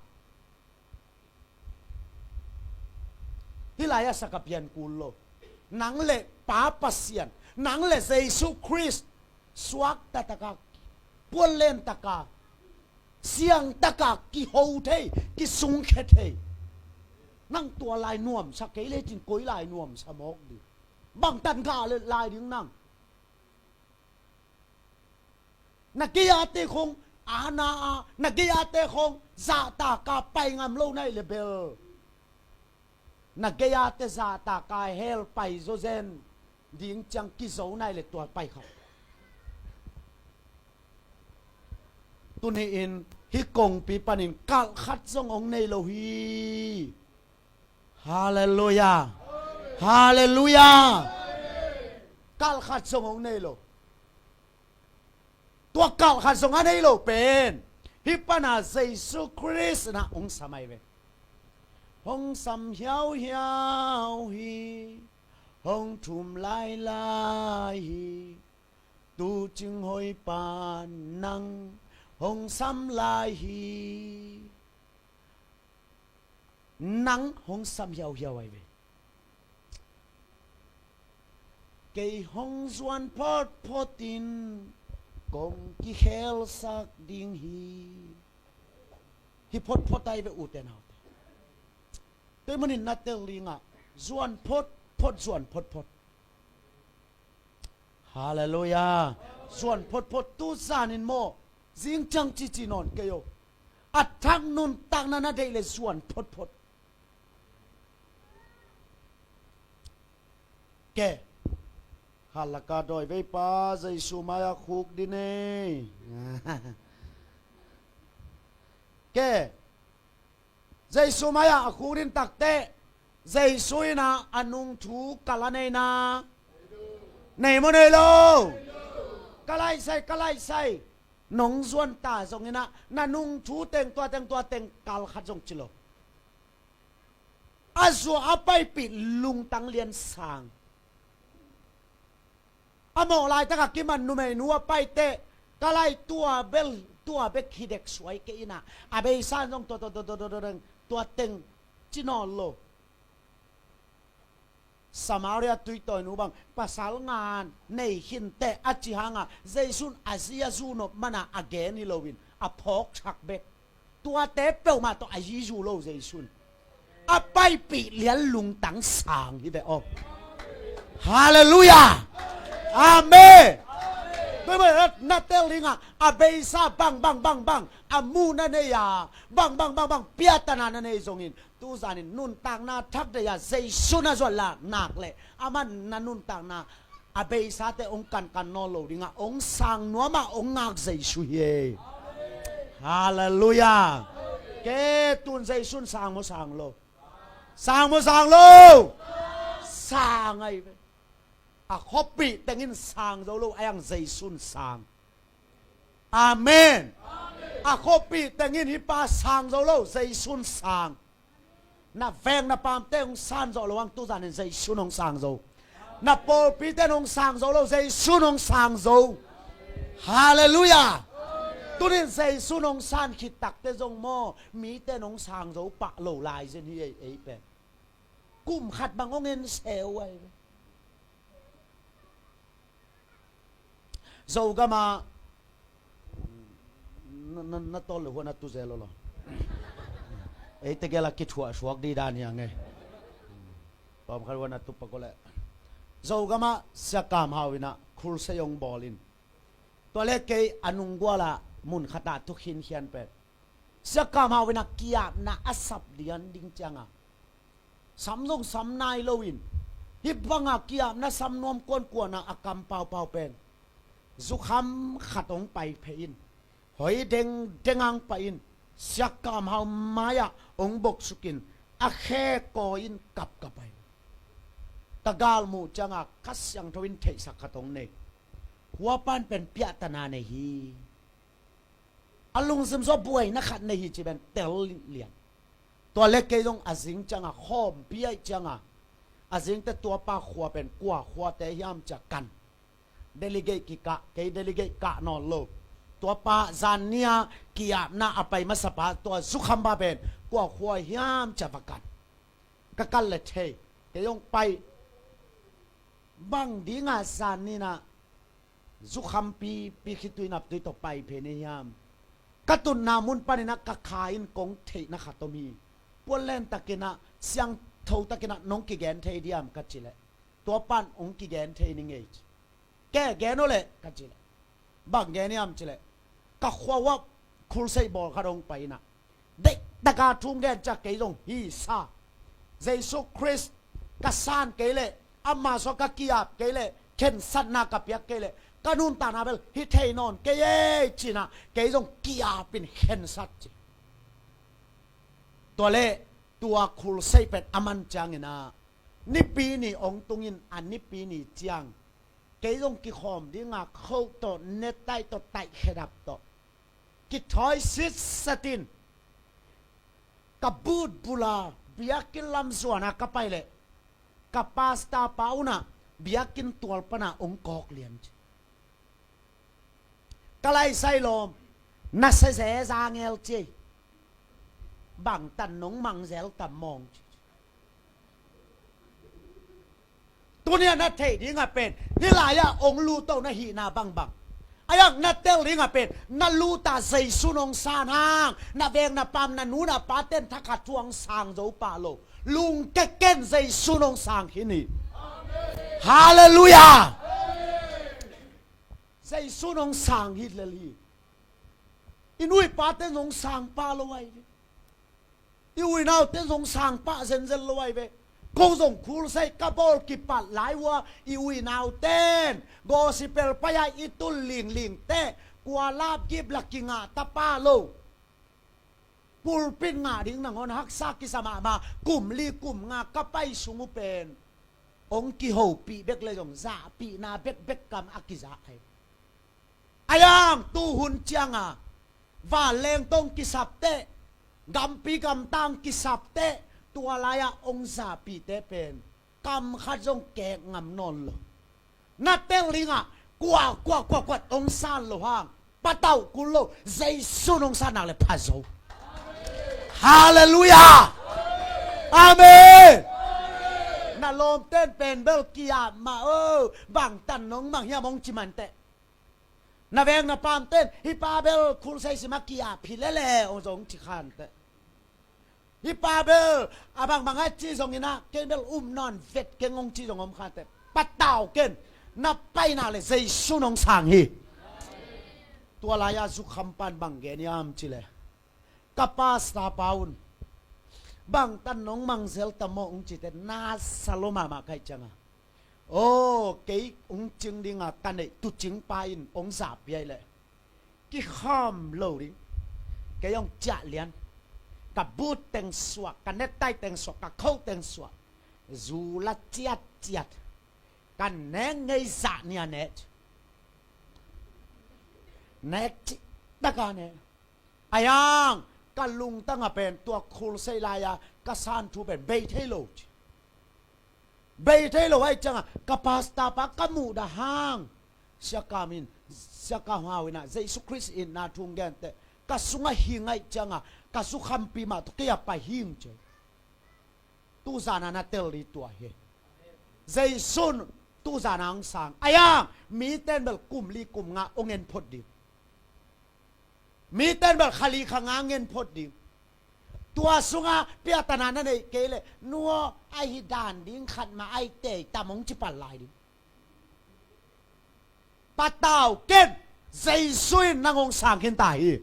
Hih lai-ah sakapian kul lo. Nang le Pa Pasian, nang le Jesu Khrist suakta taka, puanlen taka, siang taka kiho thei, kisungkhia thei. Nang tua lai nuamsa kei lecin koi lai nuamsa mawk ding? Bangtan gah le lai ding nang? Na gei-ate khong ana a, na gei-ate khong zahtaka pai ngam lo na hih le bel na gei-a te zahtak a hell pai zawzen ding ciang kizo nai le tua pai kha. Tuni-in hih kongpi panin kalh khat zong hong nei lo hi. Halleluiah. Halleluiah. Kalh khat zong hong nei lo. Tua kalh khat zong a nei lo pen hih pana Jesu Khrist na hong sam ahi ve. Hong sam hiauhiau hi. Hong thum lailai hi. Tu cing hoih pa nang hong sam lai hi. Nang hong sam hiauhiau ahi ve. Kei hong zuan photphot in kong kikhelsak ding hi. Hi photphot ahi ve, ute naute. Tua ahih manin na tel dingah zuan photphot, zuan photphot. Halleluiah. Zuan photphot tu zanin maw, zing ciang cici nawn kei o. A thak nuntakna na deih le zuan photphot. Ke. Halaka dawi veipa Jesu mai-ah khuk din e. Ke. Jesu mai-ah a khuk din takteh Jesu in ah a nungthu kalh a nei na. Nei maw nei lo? Ka laihsai, ka laihsai. Nong zuan ta zongin ah na nungthu teng tua teng tua teng kalh khat zong ci lo. A zuah a paipih lungtang lian sang. A mawh laitakah kiman numeinu a paiteh ka lai tua bel, tua bek hi dek suai kei in ah a beisa in zong tua, tua, tua teng ci nawn lo. Samaria tuitawinu bang pasal nga nei khin teh a ci hangah Jesu in a zi a zu nop mana a gen hi loin a phawk thak bek. Tuate peuhmah tawh a zi zu lo Jesu in. A paipih lian lungtang sang hi ve aw. Halleluiah. Amen. Tua ahih manin na tel dingah a beisa bang bang bang bang a muh na nei a, bang bang bang bang piahtana na nei zongin tu zanin nuntakna thak deih a Jesu na zuan lak nak leh amah na nuntakna a beisate hong kankan nawn lo dingah hong sang nuam a hong ngak Jesu hi e. Halleluiah. Ke tun Jesu in sang maw sang lo? Sang maw sang lo? Sang ahi ve. A khuapih teng in sang zo lo, a yang Jesu in sang. Amen. A khuapih teng in hih pa sang zo lo, Jesu in sang. Na veng na pamte hong sang zo lo hang tu zanin Jesu in hong sang zo. Na pawlpite in hong sang zo lo, Jesu in hong sang zo. Halleluiah. Tunin Jesu in hong sang khit takte zong maw, mite in hong sang zo pah lo lai zin hi ei, ei pen. Kum khat bang hong en seu ahi ve. Zogama na, na, na tawl le huan a tu zel lo. Ei tegel a kithuah suak di dan hiang e. Pawm khat huan a tu pak le. Zogama Sia Kam Hau in a khulsei hong bawl in. Tua le kei a nunggual a mun khat a tu khinkhian pen. Sia Kam Hau in a ki-apna a sap lian ding cianga sam zong sam nai loin hih banga ki-apna sam nuam kuankuan a a kam paupau pen zukham khat hong pai phei in hoi dengdeng ang pai in Sia Kam Hau mai-ah hong boksukin a khe kawi in kapkap ahi. Ka galmuh cianga Kha Siangtho in theihsak khat hong nei. Huapan pen piahtana nei hi. A lungsim sua buaina khat nei hi ci pen tel lian. Tua le kei zong a zing cianga khawmpi aih cianga a zingte tuapa khua pen kua khuate hiam cia kan. Delegate kikah, kei delegate kah nawn lo. Tuapa zannia ki-apna a pai masapa tua zukham pa pen kua khua hiam cia va kan. Ka kal le thei kei zong pai. Bang dinga zanninah zukhampi pi khitui naptui tawh pai phen hi hiam? Ka tutna mun paninah ka kha in kong theihna khat om hi. Puanlen takinah siangtho takinah nong kigen thei diam ka cileh tua pan hong kigen thei ni ngei ci. Ke gen aw leh ka cileh bang gen hiam cileh ka khua uap khulseih bawl khat hong pai inah deihtaka thu gen ciah kei zong hi sa. Jesu Khrist ka san kei leh, ama sua ka ki-ap kei leh, khensatna ka piak kei leh, ka nuntakna bel hi thei nawn kei ei, cinah kei zong ki-ap in khensat ci. Tua leh tua khulsei pen a man cianginah Nipi ni ong tungin a Nipi ni ciang kei zong kikhawm dinga khoh tawh, netai tawh, taih khedap tawh kithawi sitsatin ka but bula biakinn lam zuana ka pai leh ka pasta pa unah biakinn tual pana ong kawk lian ci. Ka laisai lawm, na seze za ngel ci. Bangtan nong mangzel tam mawng ci. Tunia na theih dingah pen hih lai-ah ong lut uh na hihna bangbang. Aiang na tel dingah pen na lut a Jesu nong san hang, na veng na pam na nu na paten thakhat thuang sang zo pah lo. Lungke ken, Jesu nong sang khin hi. Halleluiah. Jesu nong sang hi lel hi. I nu i paten zong sang pah lo ahi ve. I u i nauten zong sang pah zenzen lo ahi ve. Ko zong khulsei ka bawl kipat lai uh a, i u i nauten gospel pai-a i tul lingling teh kua lapgip la kingah ta pah lo. Pulpit ngah ding nangawn haksa kisa mahmah, kum li kum nga ka pai sung uh pen ong kihopih bek le zong zahpihna bekbek kam a kiza ahi. Aiang tuhun cianga vanleng tong kisap teh, gampi gamtang kisap teh, tua lai-ah ong zahpihte pen kam khat zong kek ngam nawn lo. Na tel dingah kua kua kua kua ong san lo hang patauh kul lo, Jesu nong san nak le pha zo. Halleluiah. Amen. Na lawmten pen bel ki-ap mah o, bangtan nong mang hiam ong ci manteh. Na veng na pamten hih pa bel khulsei sima ki-ap hi lele ong zong ci khanteh. Hih pa bel a bangbang a ci zonginah ken bel um nawn vet keng ong ci zong om khanteh. Patau ken, na paina le Jesu nong sang hi. Tua lai-a zukham pan bang gen hiam ci le, ka pasta pa un bangtan nong mangzel tam maw ong cite nasa lo mahmah kaih cianga, aw kei ong cing dinga ka neih tucing pa in ong zahpih ahi leh kikham lo ding. Kei ong ciah lian, ka but teng suah, ka netai teng suah, ka kho teng suah, zu la ciatciat, ka nek ngei zah nia nek, nek cih taka nek. Aiang ka lungtangah pen tua khulsei lai-a ka san thu pen bei thei lo ci. Bei thei lo ahi ciangah ka pasta pa ka muhdah hang, Sia Kam in, Sia Kam Hau inah Jesu Khrist itna thu ong genteh ka sungah hing ahi ciangah ka sukhampi mah tawh kei a pai hing ci. Tuzana na tel ding tua hi. Jesu in tuzana ong sang. Aiang miten bel kum li kum nga ong en phot ding. Miten bel kha li kha nga ngen phot ding. Tua sungah piatana na neih kei leh nu aw, ahi dan ding khat mah ahi tei tam ong ci pan lai ding. Patau ken, Jesu in nang ong sang khin ta hi.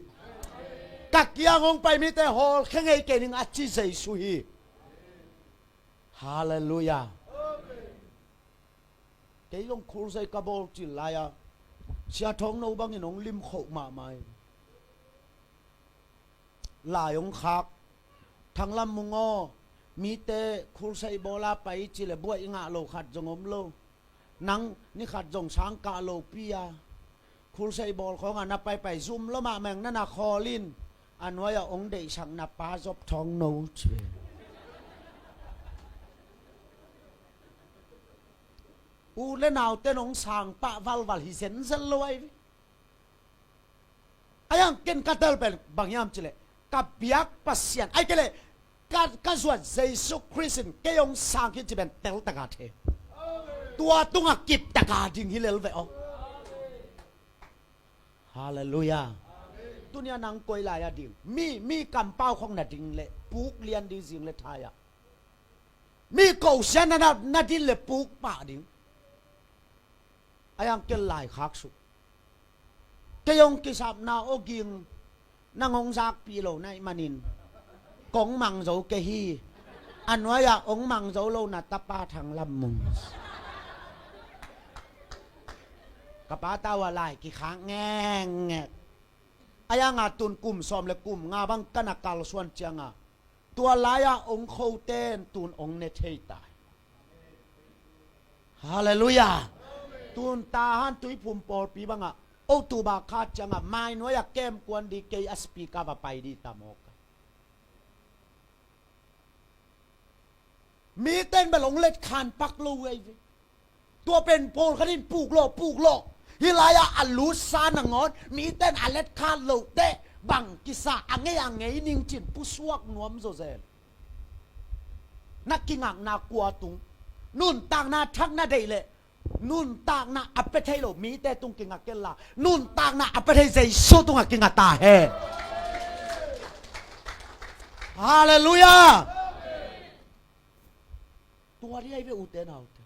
Ka kiang ong pai mite hawl khe ngei kei ning a ci Jesu hi. Halleluiah. Kei zong khulsei ka bawl cil lai-a Sia Thawng No bangin ong lim khoh mahmah hi. Lai ong khak, Thanglam Mung aw, mite khulsei bawl a pai ci le buaih i ngah lo khat zong om lo. Nang ni khat zong sang kah lopi a khulsei bawl khawngah na paipai zum lo mahmah ing, na na khawl in, a nuai-ah ong deihsak na pa Zop Thawng No ci ve. U le nauten ong sang pah valval hi zenzen lo ahi ve. Aiang ken ka tel pen bang hiam ci leh ka biak Pasian ahi kei leh ka, ka zuat Jesu Khrist in kei ong sang khin ci pen tel taka thei. Tua tungah kip taka ding hi lel ve aw. Halleluiah. Tunia nang koi lai-ah ding, mi, mi kampau khawng na ding leh puk lian ding zing le thai-ah. Mi kosia na, na, na din le puk pah ding. Aiang ken lai khak suk. Kei ong kisapna aw ging, nang ong zakpih lo na hih manin kong mang zo kei hi. A nuai-ah hong mang zo lo na tapa Thang Lam Mung. Ka pa tau a lai kikhak ngekngek. A yanga tun kum sawm le kum nga bang ka na kalsuan cianga, tua lai-ah hong khote in tun hong ne thei ta hi. Halleluiah. Tun Tahan Tuiphum pawlpi bangah October kha ciangah mainuai-ah kem kuan dih, kei a speaker va pai dih ta mawk. Mite in bel hong letkhan pak lo uh ahi ve. Tua pen pawlkhat in puk lawh, puk lawh. Hih lai-ah a lutsa nangawn mite in a letkhan loh teh bang kisa, a ngei a ngei ning cin pusuak nuam zawzen. Na kingakna kua tung? Nuntakna thak na deih leh nuntakna a pia thei lo mite tung kingak kenla, nuntakna a pia thei Jesu tungah kingak ta hen. Halleluiah. Tua dih ahi ve ute naute.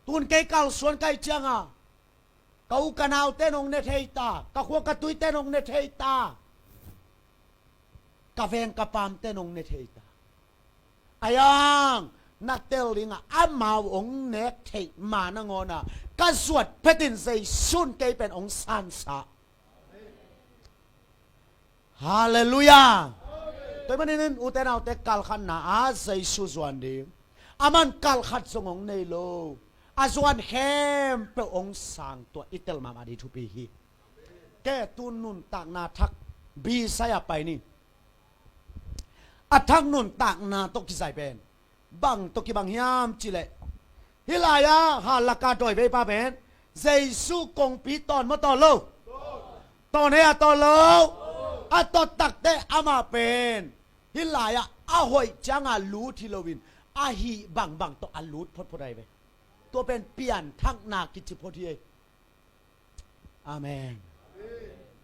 Tun kei kalsuan ka hih cianga ka u ka naute in hong ne thei ta, ka khua ka tuite in hong ne thei ta, ka veng ka pamte in hong ne thei ta. Ayang, na tel dingah amau hong nek theih ma nangawnah ka zuat phetin Jesu in kei pen hong sansa. Halleluiah. Tua ahih manin ute naute, kalkhatna ah Jesu zuan ding. Aman kalkhat zong hong nei lo. A zuan khempeuh hong sang, tua i tel mahmah ding thupi hi. Kei tun nuntakna thak bisai-ah pai ni. A thak nuntakna tawh kizai pen bang tawh kibang hiam cihleh, hih lai-ah hallaka dawiveipa pen Jesu kongpi tawn maw, tawn lo? Tawn hia, tawn lo? A tawt takteh amah pen hih lai-ah a hoih cianga lut hi loin a hih bangbang tawh a lut photphot ahi ve. Tua pen pianthakna kici phot hi. Amen.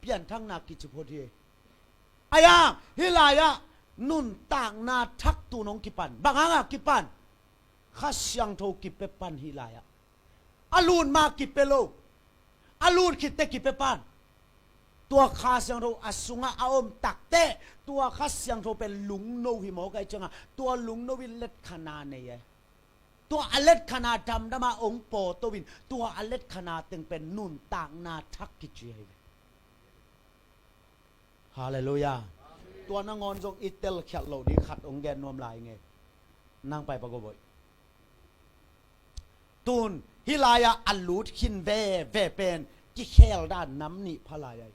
Pianthakna kici phot hi. Aya, hih lai-ah nuntakna thak tun hong kipan. Bang hangah kipan? Kha Siangtho kipia pan hih lai-ah. A lut ma kipia lo. A lut khitteh kipia pan. Tua Kha Siangtho a sungah a om takteh tua Kha Siangtho pen lungno hi mawk ahih ciangah tua lungno in letkhana nei e. Tua a letkhana damdama hong pawto in tua a letkhana teng pen nuntakna thak kici ahi ve. Halleluiah. Tua nangawn zong i telkhialh loh ding khat hong gen nuam lai nge. Nang pai pa go boih. Tun hih lai-ah a lut khin veve pen kikhel dan nam nih pha lai ahi.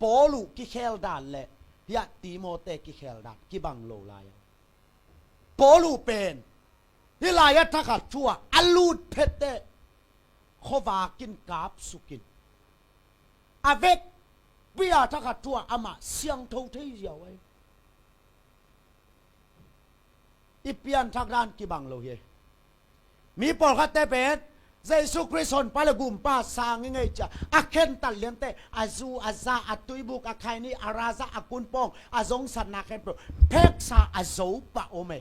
Paul uh kikhel dan le hiah Timote kikhel dan kibang lo lai ahi. Paul uh pen hih lai-ah thakhat thu-ah a lut phetteh khuavak in kapsuk in a vekpi-a thakhat thu-ah amah siangtho thei ziau ahi. I pianthak dan kibang lo hi. Mi pawlkhatte pen Jesu Khrist honpa le gumpa sang i ngeih ciah a khentat liante, a zu a za, a tuibuk a khaini, a raza a kunpawng, a zongsatna khempeuh pheksa a zo pah om e.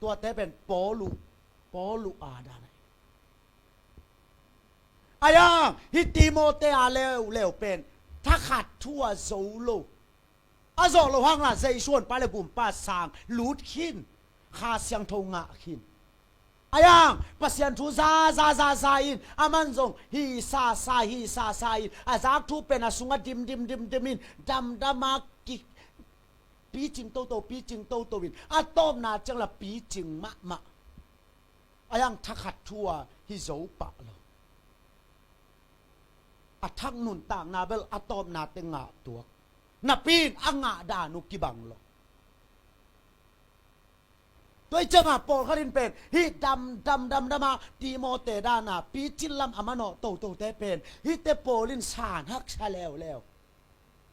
Tuate pen Paul uh, Paul uh a dan ahi. Aya, hih Timote a leuleu pen thakhat thu a zo lo. A zawh loh hangla Jesu honpa le gumpa sang lut khin, Kha Siangtho ngah khin. Ayang, Pasian thu za za za za in, aman zong hi sa sa hi sa sa in, a zak thu pen a sungah dim dim dim dim in, damdama ki picing toto, picing toto in, a tawpna ciang la picing mahmah. Ayang, thakhat thu-a hi zo pah lo. A thak nuntakna bel a tawpna teng ngah tuak. Napi in a ngah dan uh kibang lo. Tua i ciangah pawlkhat in pen hih dam dam dam dama Timote dana picin lam a manawh totote pen hihte pawl in san haksa leuleu.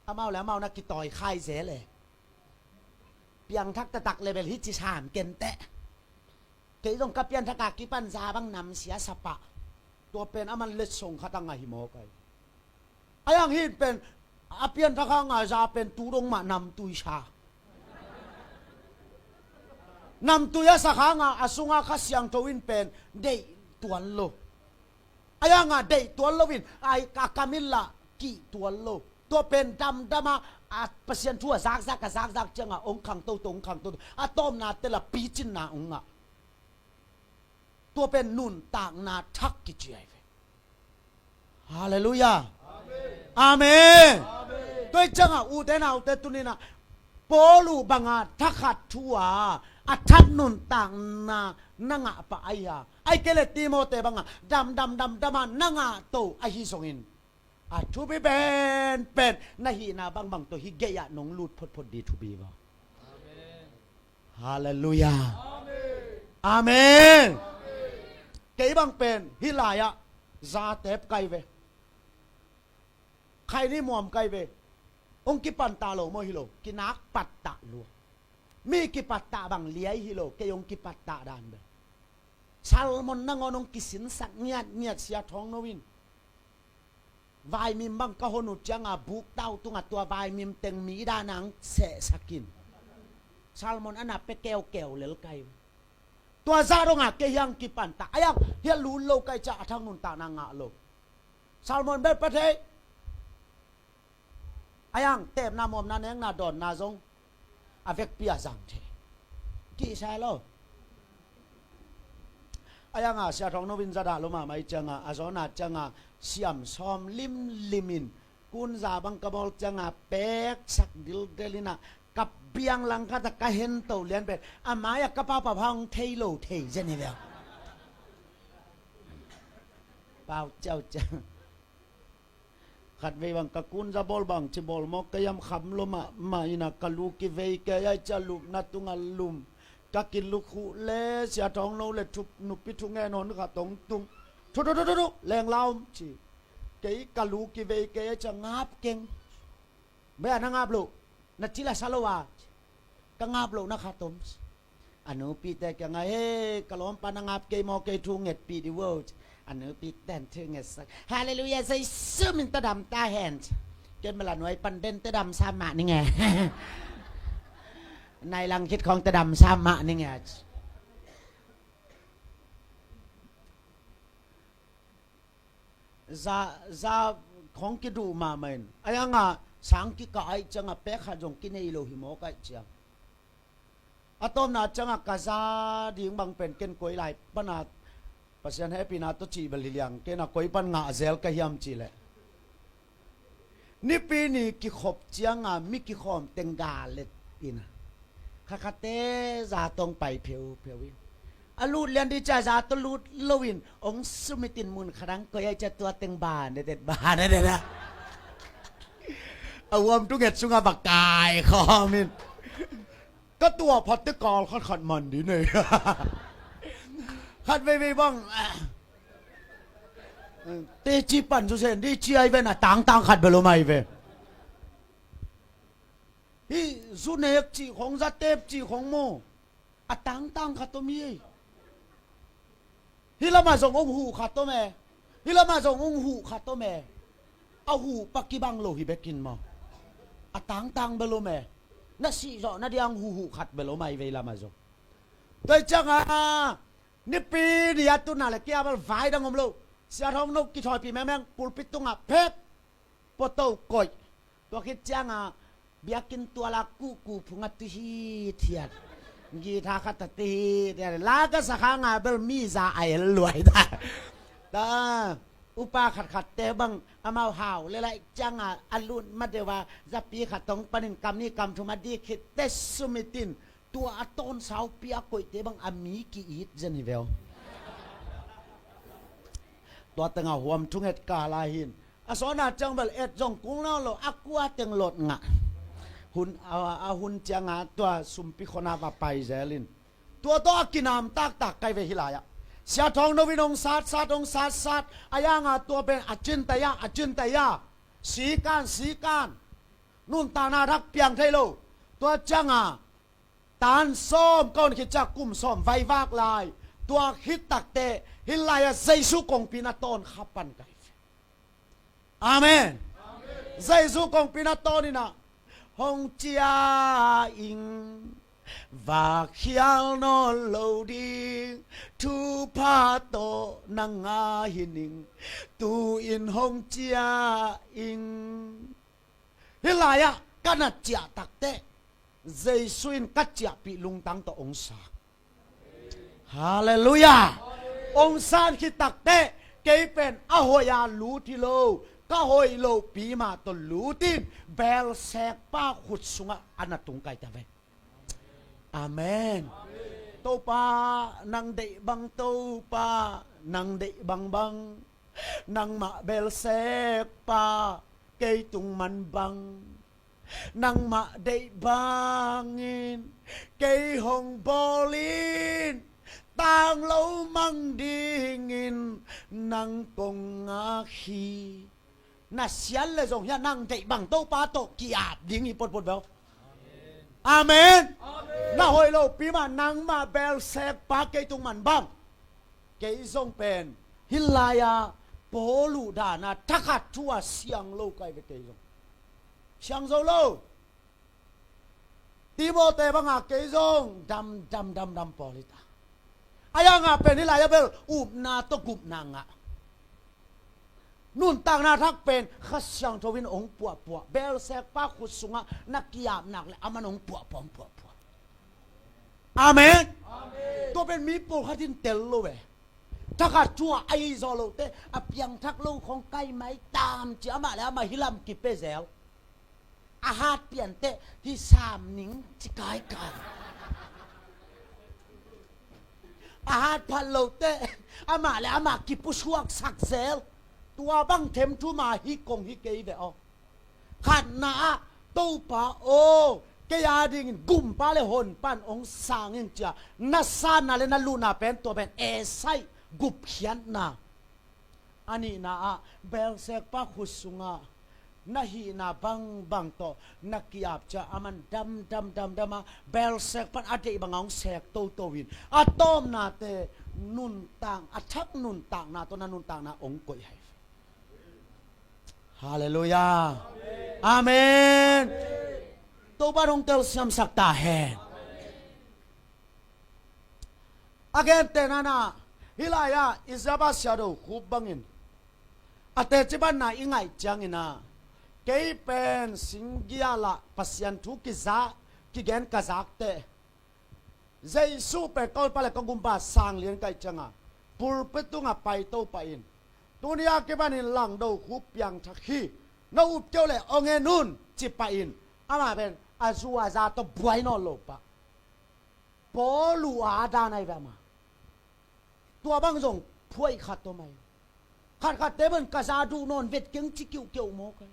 Amau le amau na kitawi khai zel e. Piangthak taktak le bel hih ci san kenteh. Kei zong ka pianthak a kipan za bang namsia sa pah. Tua pen aman letsong khat a ngah hi mawk ai. Ayang, hih pen a pianthak hanga za pen tu dong mah namtui sa. Namtui a sak hanga a sunga Kha Siangtho in pen deih tuan lo. Ayanga deih tuan loin a kam in lah kih tuan lo. Tua pen damdam a, a Pasian thu a zakzak, a zakzak ciangah hong khangto to, hong khangto to, a tawpna tela picinna hong ngah. Tua pen nuntakna thak kici ahi ve. Halleluiah. Amen. Tua hi ciangah ute naute tuninah Paul uh banga thakhat thu a a thak nuntakna na ngah pah ahi a, ahih kei leh Timote banga damdam damdam a na ngah to ahi zongin, a thupi penpen na hihna bangbang tawh hih gei-ah nong lut photphot ding thupi va. Halleluiah. Amen. Kei bang pen hih lai-ah zatep kai ve. Khaini muam kai ve. Hong kipantah lo maw? Hi lo, kinak pattah lua. Mi kipattah bang liai hi lo, kei hong kipattah dan bel. Salmon nangawn hong kisinsak ngiatngiat, Sia Thawng No in. Vaimim bang ka hon uh cianga bukdau tunga tua vaimim teng mi dana hong sehsak in, salmon a na pia keukeu lel kai. Tua zah dongah kei hiang kipantah, a hiang hiang lut lo kai ciah a thak nuntakna ngah lo. Salmon bel pia thei. A hiang tepna, muamna, nekna, dawnna zong a vekpi a zang thei. Kisa lo. A hianga Sia Thawng No in zadah lo mahmah ih cianga, a zawna cianga siam sawm limlim in, kunza bang ka bawl cianga peksak dildel inah, ka biang langkhat a ka hento lian pen a mai-ah ka papa hong thei lo thei zen hi leh. Pau ciauciau. Khatvei bang ka kunza bawl bang ci bawl mawk ka hiam, kham lo mahmah inah ka lu kivei kei ai cia lupna tunga lum. Ka kilukhuh le Sia Thawng No le thup nupi thungen hon khat hong tung. Thu thu thu thu thu, leng la om ci. Kei ka lu kivei kei ai cia ngap keng. Bia na ngap loh na cil a sa lo a, ka ngap lohna khat om. A nupite kiangah, "He, ka lawmpa na ngap kei maw, kei thu ngetpih dih vo." A nupite in thu ngetsak. Halleluiah, Jesu min tadam ta hen. Ken bala nuai pan den tadam sa mah ning e. Nai lang khit khawng tadam sa mah ning e. Za, za khawng kiduh mahmah in. A hiangah sang kikah aih ciangah pek khat zong kinei lo hi mawk aih ciang. A tawpna ciangah ka za ding bang pen ken koi lai pana Pasian hehpihna tawh cih bel hi liang, ken a koi pan ngah zel ka hiam cih leh. Nipi ni kikhop cianga mi kikhawm teng ga let ina, khakhate za tawh pai pheupheu in, a lut lian dih cia za tawh lut loin hong sumit in mun khat ang koi ai cia tua teng ba ne det ba ne det a, a huam thunget sunga va kai khawm in. Ka tua phatte kal khatkhat man dih nei. Khat veivei bang teci pan susen dih ci ai ve na, tangtang khat bel om ai ve. Hih zu nek cih khong, za tep cih khong maw, a tangtang khat om hi ei. Hih lamah zong hong huh khat om e. Hih lamah zong hong huh khat om e. A huh pa kibang lo hi bekin maw, a tangtang bel om e. Na sihzawh na diang huhuh khat bel om ai ve hih lamah zong. Tua hi cianga nipi ni a tuna le kia bel vai dang om lo. Sia Thawng No kithawipi mengmeng, pulpit tungah phek, poto koih. Tua khit cianga biakinn tuala kuhkuh phunga tu hithiat, guitar khat a tu hithiat, la ka sa khanga bel mi za a el luai ta. Ta upa khatkhatte bang amau hau le laih cianga a lut ma deuha zapi khat tong panin kam ni kam thum a dih khitte sumit in, tua a tawnsaupi a koihte bang a mi ki-it zen hi veu. Tua tengah huam thunget kala hin a sawna ciang bel et zong kul nawn lo, a kua teng lot ngah. Hun a, a hun cianga tua sumpi khona va pai zel in, tua tawh a kinam taktak kai ve hih lai-ah. Sia Thawng No in hong satsat, hong satsat, a hianga tua pen a cintai a, a cintai a, sikan sikan, nuntakna rak piang thei lo. Tua cianga tan sawm ka hon khit ciah kum sawm vaivak lai. Tua khit takteh hih lai-ah Jesu kongpi na tawn kha pan kai. Amen. Jesu kongpi na tawn inah hong cia ing, vak khial nawn lo ding, thupha tawh na ngah hi ning, tu-in hong cia ing. Hih lai-ah ka na ciah takteh Jesu in ka ciahpih lungtang tawh hong sa. Halleluiah. Hong san khit takteh kei pen a hoih-a lut hi lo, ka hoih lopi mah tawh lut in, belsekpa khut sungah a na tungkai ta ve. Amen. Topa, nang deih bang, Topa, nang deih bangbang, nangmah belsekpa kei tung man bang, nangmah deih bangin kei hong bawl in, tang lo mang dingin nang kong ngak hi. Na sian le zong hiah nang deih bang Topa tawh ki-ap ding hi potpot bel. Amen. Amen. Na hoih lopi mah nangmah belsekpa kei tung man bang. Kei zong pen hih lai-ah Paul uh dan-a thakhat thu-a siang lo kai ve kei zong. Siang zo lo. Timote banga kei zong dam dam dam dam pawl hi ta. A yang a pen hih lai-ah bel upna tawh gupna ngah. Nuntakna thak pen Kha Siangtho in hong puahpuah. Belsekpa khut sungah na ki-ap nak le aman hong puahpuah, hong puahpuah. Amen. Amen. Tua pen mi pawlkhat in tel lo ve. Thakhat thu-a ahi zaw lote a piangthak lo khong kai mai tam ci, amah le amah hih lam kipia zel. A hat pianteh hih sam ning ci kaikai. A hat phat lote amah le amah kipusuaksak zel. Tua bang them thu mah hih kong hi kei ve aw. Khatna ah, Topa aw, kei a dingin gumpa le honpa in hong sang in cia na sanna le na lutna pen tua pen esai gupkhiatna. A nihna ah, belsekpa khut sungah na hihna bangbang tawh na ki-ap cia aman dam dam dam dam a, belsekpa in a deih banga hong sek toto in, a tawpnate nuntak, a thak nuntakna tawh na nuntakna hong koih hai. Halleluiah. Amen. Topa in hong telsiamsak ta hen. A gentehna-in ah, hih lai-ah Isaiah siado khup bangin a teci banna i ngaih ciangin ah, kei pen singgial ah Pasian thu kiza, kigen ka zakteh, Jesu pen ka honpa le ka gumpa sanglian ka hih cianga pulpit tungah paito pah in, tuni a kipanin langdo khup piangthak hi, na up kei uh leh hong en un ci pah in, amah pen a zu a za tawh buai nawn lo pah. Paul uh a dan ahi ve ama. Tua bang zong phuai khat om ahi. Khatkhatte pen ka za duh nawn vet keng ci kiuhkeuh mawk ahi.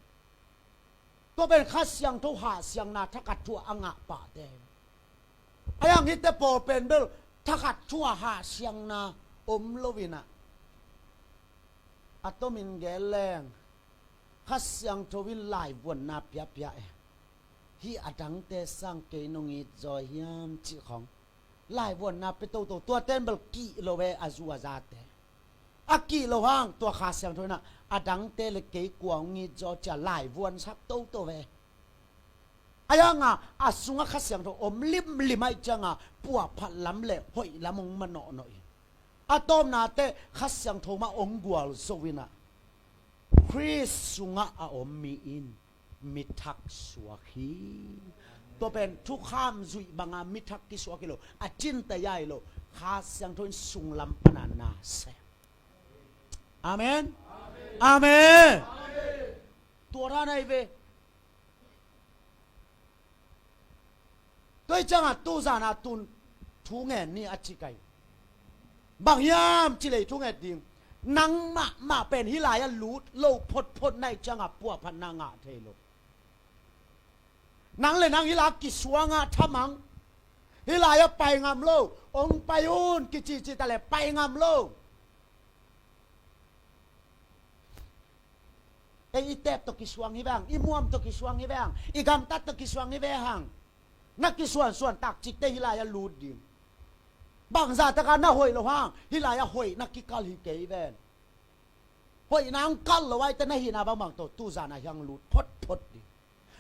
Tua pen Kha Siangtho hahsiangna thakhat thu-a a ngah pahte ahi. A yang hihte pawl pen bel thakhat thu-a hahsiangna om lo in ah, a tomin gen leng Kha Siangtho in laivuanna piapia e. Hih a dangte sang kei nong it zaw hiam cih khong. Laivuanna pia toto, tuate in bel kih lo e a zu a zate. A kih lo hang tua Kha Siangtho in ah a dangte le kei kua hong it zaw cia laivuansak toto e. A yanga a sungah Kha Siangtho om limlim ahih cianga puahphat lam le hoih lam hong manawhnawh in, a tawpnate Kha Siangtho mah hong gualzo in ah, Khrist sungah a om mi in mi thak suak hi. Tua pen thukham zuih banga mi thak kisuak hi lo, a cinte a hi lo, Kha Siangtho in sunglam pana na sem. Amen. Amen. Tua dan ahi ve. Tua hi cianga tuzana tun thu ngen ni a ci kai. Bang hiam ci lei thu nget ding. Nang mahmah pen hih lai-ah lut lo photphot na hih cianga puahphatna ngah thei lo. Nang le nang hih lai-ah kisuanga thamang, hih lai-ah pai ngam lo, hong pai un kici ci ta le pai ngam lo. Ei i teep tawh kisuang hi ve hang, i muam tawh kisuang hi ve hang, i gamtat tawh kisuang hi ve hang. Na kisuansuan takcikte hih lai-ah lut ding. Bangzah taka na hoih lo hang hih lai-ah hoih na kikal hi kei ven. Hoihna hong kal lo ahite na hihna bangbang tawh tuzana hiang lut photphot ding.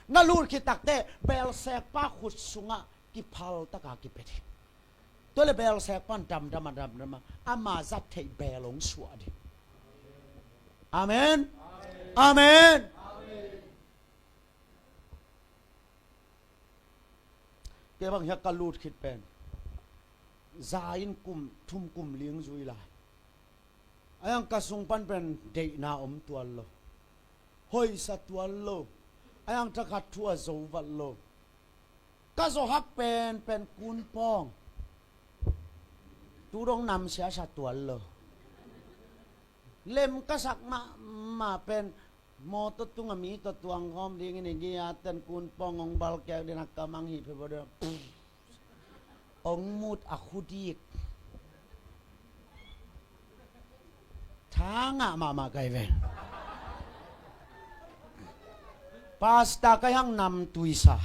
Na lut khit takteh belsekpa khut sungah kiphal taka kipia ding. Tua le belsekpa in damdam a damdam a ama zat theih bel hong suah ding. Amen. Amen. Kei bang hiah ka lut khit pen za in kum thum kum ling zui lai. A hiang ka sung pan pen deihna om tuan lo, hoihsa tuan lo. A hiang thakhat thu a zo vat lo. Ka zawhak pen pen kun pawng tu dong nam siasa tuan lo. Lem ka sak mahmah pen mawtaw tunga mi tawh tuang khawm dingin i gia ten kun pawng hong balkek dina ka mang hi phe baw dina. Hong mut a khudik. Tha ngah mahmah kai ve. Pasta kai hang nam tuisa.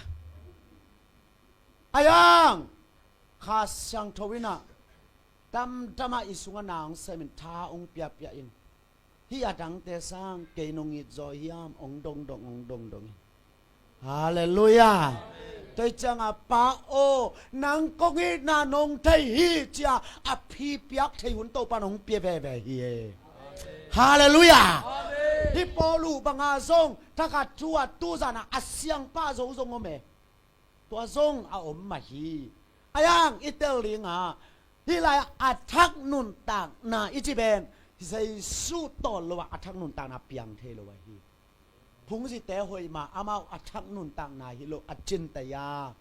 A hiang Kha Siangtho inah tamtamah i sungah na hong semin tha hong piapia in. Hih a dangte sang kei nong it zaw hiam, hong dongdong, hong dongdong in. Halleluiah. Tua hi cianga Pa aw, nang kong itna nong thei hi cia a phipiak thei hun Topan hong pia veve hi e. Halleluiah. Hih Paulu banga zong thakhat thu a tuzana a siangpa zo zong om e. Tua zong a om mah hi. A hiang i tel dinga hih lai a thak nuntakna i ci pen Jesu tawl lo a a thak nuntakna piang thei lo ahi. Phungzite hoih mah, amau a thak nuntakna hi lo, a cintaya.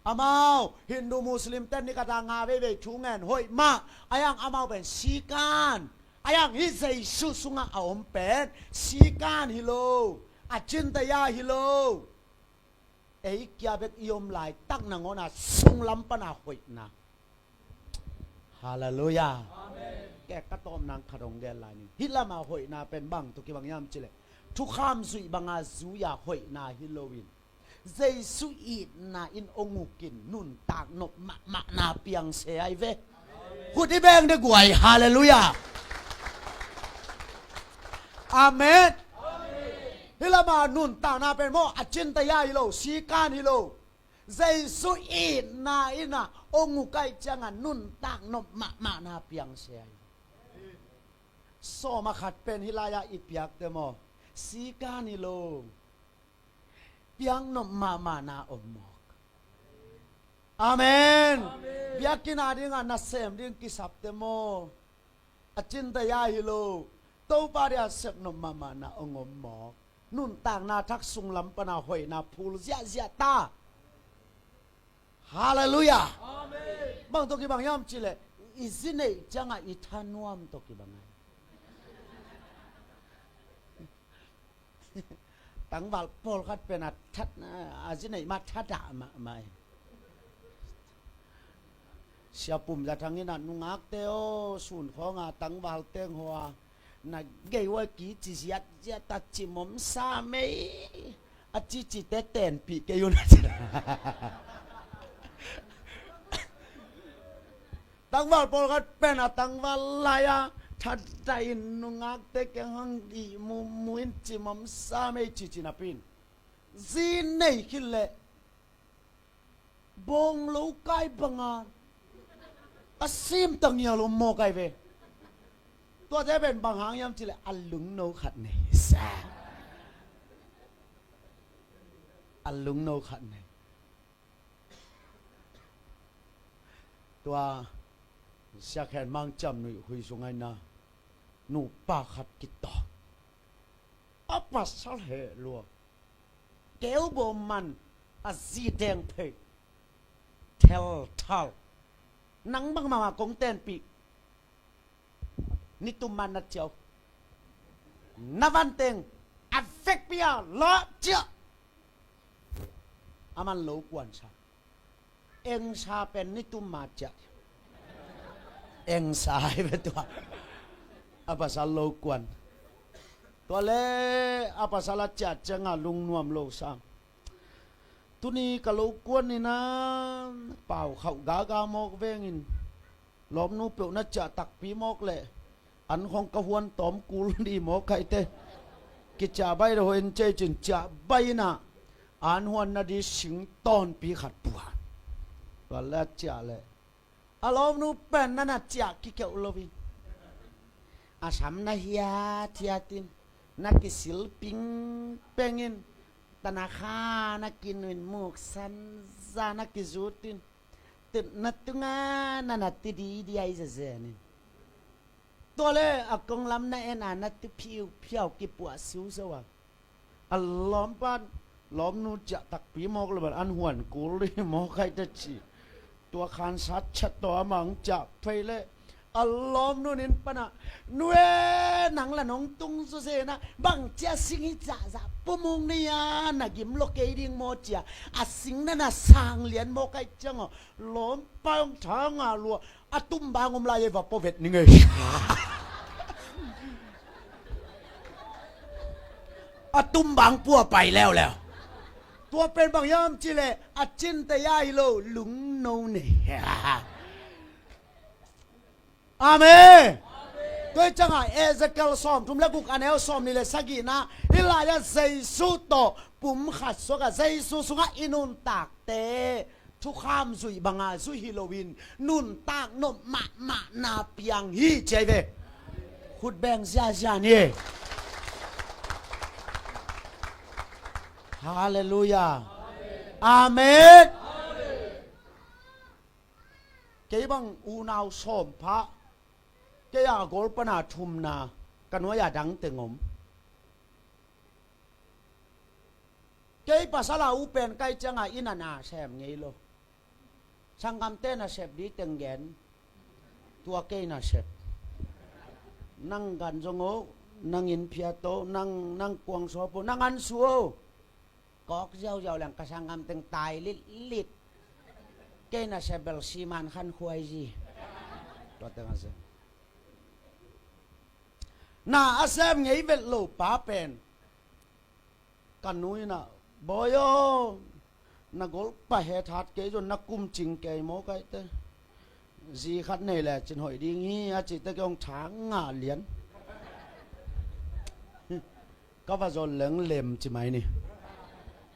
Amau Hindu Muslim ten ni kata nga veivei thu ngen hoih mah. A hiang amau pen sikan. A hiang hih Jesu sungah a om pen sikan hi lo, a cintaya hi lo. Ei kia bek i om laitak nangawna sunglam pana hoihna. Halleluiah. Amen. Kei ka tawpna khat hong gen lai ning. Hih lama hoihna pen bang tawh kibang hiam cileh, thukham zuih banga zui-a hoihna hi loin Jesu itna in hong ukin nuntak nop mahmahna piang se ai ve. Khut i beng de guai. Halleluiah. Amen. Hih lama nuntakna pen maw a cintaya hi lo, sikan hi lo. Jesu itna inah hong uk ai cianga nuntak nop mahmahna piang se ai. Sawm a khat pen hih lai-ah i piakte maw sikan hi lo. Piaknop mahmahna om mawk. Amen. Amen. Biakinn a dingah nasem ding kisapte maw a cintaya hi lo. Topa dia sepnop mahmahna hong om mawk. Nuntakna thak sunglam pana hoihna phul ziahziah ta. Halleluiah. Amen. Bang tawh kibang hiam cileh i zi neih ciangah i thanuam tawh kibang ai. Tangval pawlkhat pen a that, a zi neih mah thadah mahmah hi. Sia Pum Za Thang in a nungakte aw, sun khawnga tangval teng haw a na gei ua kici ziatziat a cimawm sa mei a cicite tenpih kei un a ci. Tangval pawlkhat pen a tangval lai-a thatdahin nungakte keng hang ihmummu in cimawm sa mei cici napi in zi nei khit leh bawng lo kai banga a simta ngial om maw kai ve. Tuate pen bang hang hiam cileh a lungno khat nei sa. A lungno khat nei. Tua Sia Khen Mang Ciam Nuih Khui sung aina nupa khat kitawh a pasal heh lua. Keu bawm man a zi deng phei thelthal. Nang bangmah kong tenpih. Nitum man na ciau na vanteng a vekpi a lawh ciah. A man lo kuansa. Engsa pen nitum ma ciah. Engsa hi ve tua. A pasal lo kuan. Tua le a pasal a ciah cianga lungnuam lo sa. Tuni ka lo kuan ina pau khauh gaga mawk vengin lawmnu peuh na ciah takpi mawk leh an khong ka huan tawm kul di mawk kaite. Kiciah bai dahoin cei cin ciah bai ina an huan na di sing tawnpi khat pua. Tua le a ciah leh a lawmnu pen na na ciah kikeuh loin a sam na hiathiatin na kisil pingpengin Tanakha na kinun muksan za na kizutin. Tutna tunga na na ti didi ai zezenin. Tua le a konglam na en a na ti phiuphiau kipuah siuzo a. A lawmpan lawmnu ciah takpi mawk lo bel an huan kul dih mawk ai ta ci. Tua khan sat chat tawh amah hong ciah phei le a lawmnu nin panah, "Nu e, nang la nong tung zawzen ah bang cia sing hi cahzah pumung ni a na gim lo kei ding maw?" Cia a sing na na sang lian mawk ai ciang aw lawmpa hong tha nga lua. A tumbang om lai ei va pua vet ning ei. A tumbang pua pai leuleu. Tua pen bang hiam cileh a cinte ya hi lo lungno nei. Amen. Tua hi ciangah Ezekiel sawmthum le guk a neu sawmnih le sagihna hih lai-ah Jesu tawh pumkhat suakah Jesu sungah i nuntakte thukham zuih banga zuih hi loin nuntak nop mahmahna piang hi ci ai ve. Khut beng ziazia ni. Halleluiah. Amen. Kei bang unau sawm phah, kei a gol pana thumna, ka nuai a dang teng om. Kei pasal a u pen kai cianga inn a na sem ngei lo. Sanggamte na sep di teng gen. Tua kei na sep. Nang gan zong o, nang inn phiat o, nang, nang kuang sawp o, nang an su o. Kawk ziauziau leng ka sanggam teng tai litlit. Kei na sep bel siman khan khuai zi. Tua teng a sem. Na a sem ngei vet lo pa pen ka nu inn ah, "Bawi aw, na golpa het hat kei zon na kum cing kei maw kaite? Zi khat nei le cin hoih ding hi," a cihte kei hong thang ngah lian. Ka va zon leng lem ci mai ni.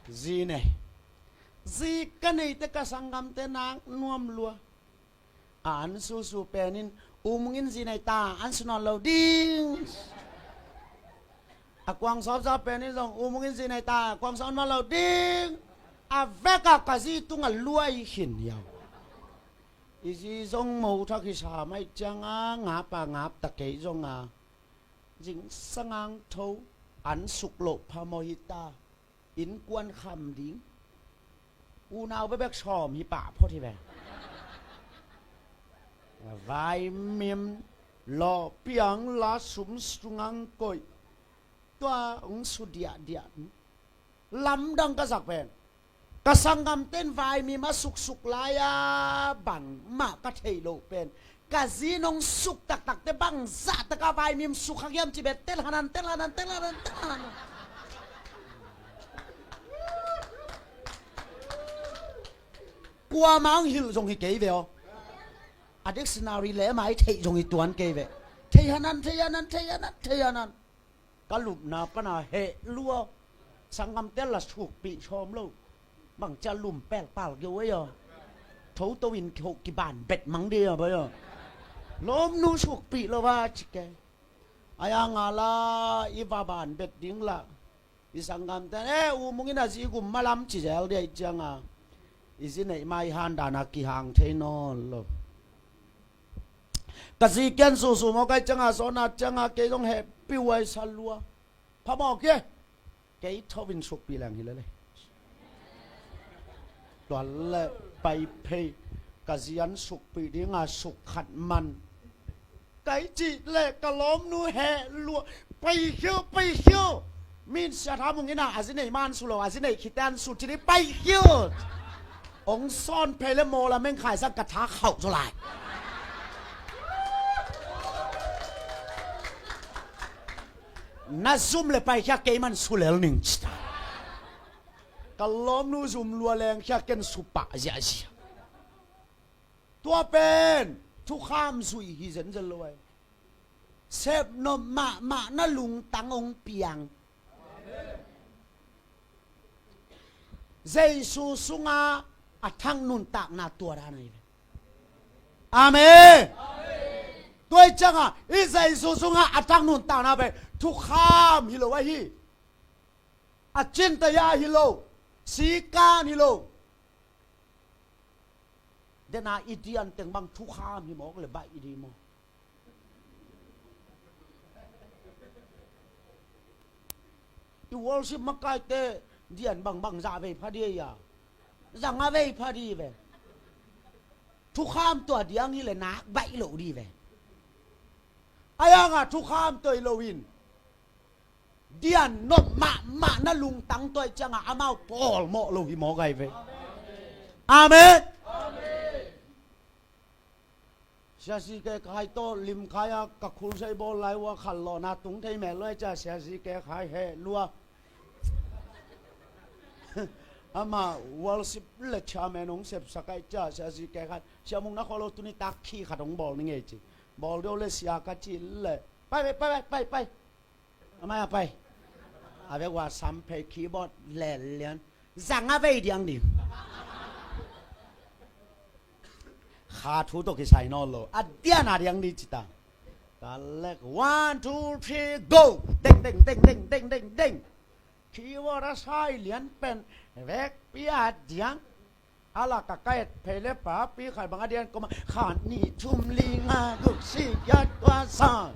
Zi nei. Zi ka neite ka sanggamte nak nuam lua. A an susu penin, "U Mung in zi nei ta, an su nawn lo ding." A kuang sawpsa penin zong, "U Mung in zi nei ta, kuang sawp nawn lo ding." A veka ka zi tunga luai khin hiau. I zi zong mo thak hi sa mai cianga ngap a ngap ta kei zonga zingsang ang tho an suk loh phamawh hi ta. Innkuan kham ding. Unau bebek sawm hi pah phot hi ve. Vaimim lawh piang la sum sungang koih. Tua hong su diahdiah. Lamdang ka zak pen ka sanggamten vaimim a suksuk lai-a bangmah ka theih loh pen ka zi nong suk taktakte bangzah taka vaimim suk kha hiam ci bet tel hanan, tel hanan, tel hanan, tel hanan. Kuamah hong hilh zong hi kei ve aw. A dictionary le mai theih zong hi tuan kei ve. Thei hanan, thei hanan, thei hanan, thei hanan. Ka lupna pana heh lua. Sanggamte la sukpih sawm lo. Bang cia lum pelpal geu ei aw. Thoto in kihoh kiban bet mang ding a bai aw. Lawmnu sukpih lo va ci kei. Ai a nga la i va ban bet ding la. I sanggamte, "Eh, U Mung in a zi gum malam," ci zel dia i cianga i zi neih mai han dana kihang thei nawn lo. Ka zi kian susu mawk ai cianga sawna cianga kei zong hehpih uai sa lua. Phamawh kei. Kei thovin sukpih leng hi lele. Tuan le pai phei ka zian sukpih dinga suk khat man. Kai cih le ka lawmnu heh lua. Pai hiu, pai hiu. Min sia tha mung ina a zi nei man su lo, a zi nei khitan su cini pai hiu. Ong sawn phei le maw la meng khai sang ka tha khauh zaw lai. Na zum le pai khia kei man su lel ning cita. Ka lawmnu zum lua leng khia ken su pah ziahziah. Tua pen thukham zuih hi zenzen lo ai. Sepnop mahmah na lungtang ong piang. Jesu sunga a thak nuntakna tua dan ahi ve. Amen. Tua i cianga i Jesu sunga a thak nuntakna ve thukham hi lo ahi. A cinte ya hi lo, sikan hi lo. Dena i dian teng bang thukham hi mawk le baih i di maw? I worship makaite dian bangbang zah vei pha di a, zanga vei pha di ve. Thukham tua diang hi le nak baih lo di ve. A yanga thukham toi lo in dian nop mahmah na lungtang tuai cianga amau pawlmawh lo hi mawk ai ve. Amen. Sia si ke khai tawh limkhai a ka khulsai bawl lai ua khanlawhna tung thei mel luai cia sia si ke khai he lua. Ama worship le chairman hong sepsak ai cia sia si ke khai sia mung na khaw lo tuni tak khi khat hong bawl ni ngei ci. Bawl deuh le sia ka ci le pai pai pai pai pai. Amai a pai. A vek ua sam phei keyboard lel lian. Zang a vei diang ding. Kha thu tawh kisai nawn lo. A dian a diang ding cita. Ka lek one, two, three, go. Deng, deng, deng, deng, deng, deng, deng. Keyboard a sai lian pen. Vekpi a diang. A lak a ka et phei le papi khai bang a dian koma khat nih thum li nga guk si giat kua sa.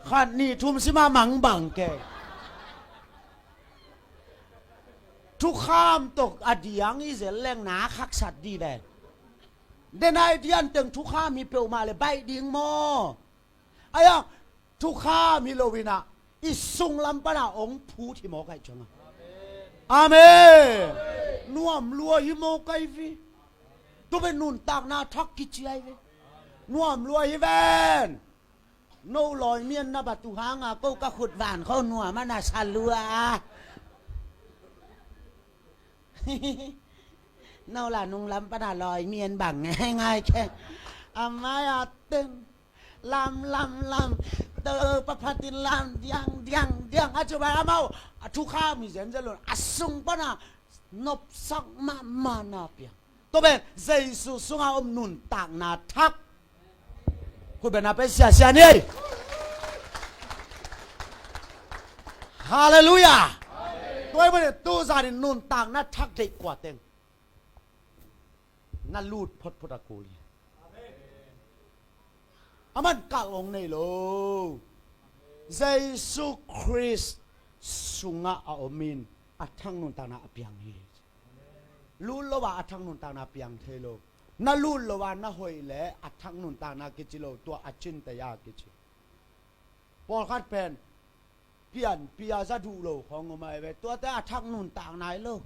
Khat nih thum si ma mang bang ke. Thukham tawh a diang i zel leng na khaksat di ven. Denai dian teng thukham hi peuhmah le baih ding maw? Aya, thukham hi lo inah i sunglam pana ong phut hi mawk ai cianga. Amen. Nuam lua hi mawk ai vi. Tuve nuntakna thak kici ai ve. Nuam lua hi ven. No lawi mian na batu hanga ko ka khut van kho nuam a na sa lua a. No la nunglam pana lawi mian bang ngai ngai ke. Amai a ten. Lam, lam, lam. Tawpa phatin lam, diang, diang, diang. A cu bai amau a thukham hi zenzen lo. A sung pana nopsak mahmah na piang. Tua pen Jesu sunga om nuntakna thak. Khut bena pen siasia ni. Halleluiah. Tua i bane tu zanin nuntakna thak deih kua teng na lut photphot a kul hi. A man kal ong nei lo. Jesu Khrist sungah a omin a thak nuntakna a piang hi. Lut lo a a thak nuntakna a piang thei lo. Na lut lo a na hoih le a thak nuntakna kici lo tua a cinte ya kici. Pawlkhat pen pianpi a za duh lo khawng om ai ve. Tuate a thak nuntak nai lo.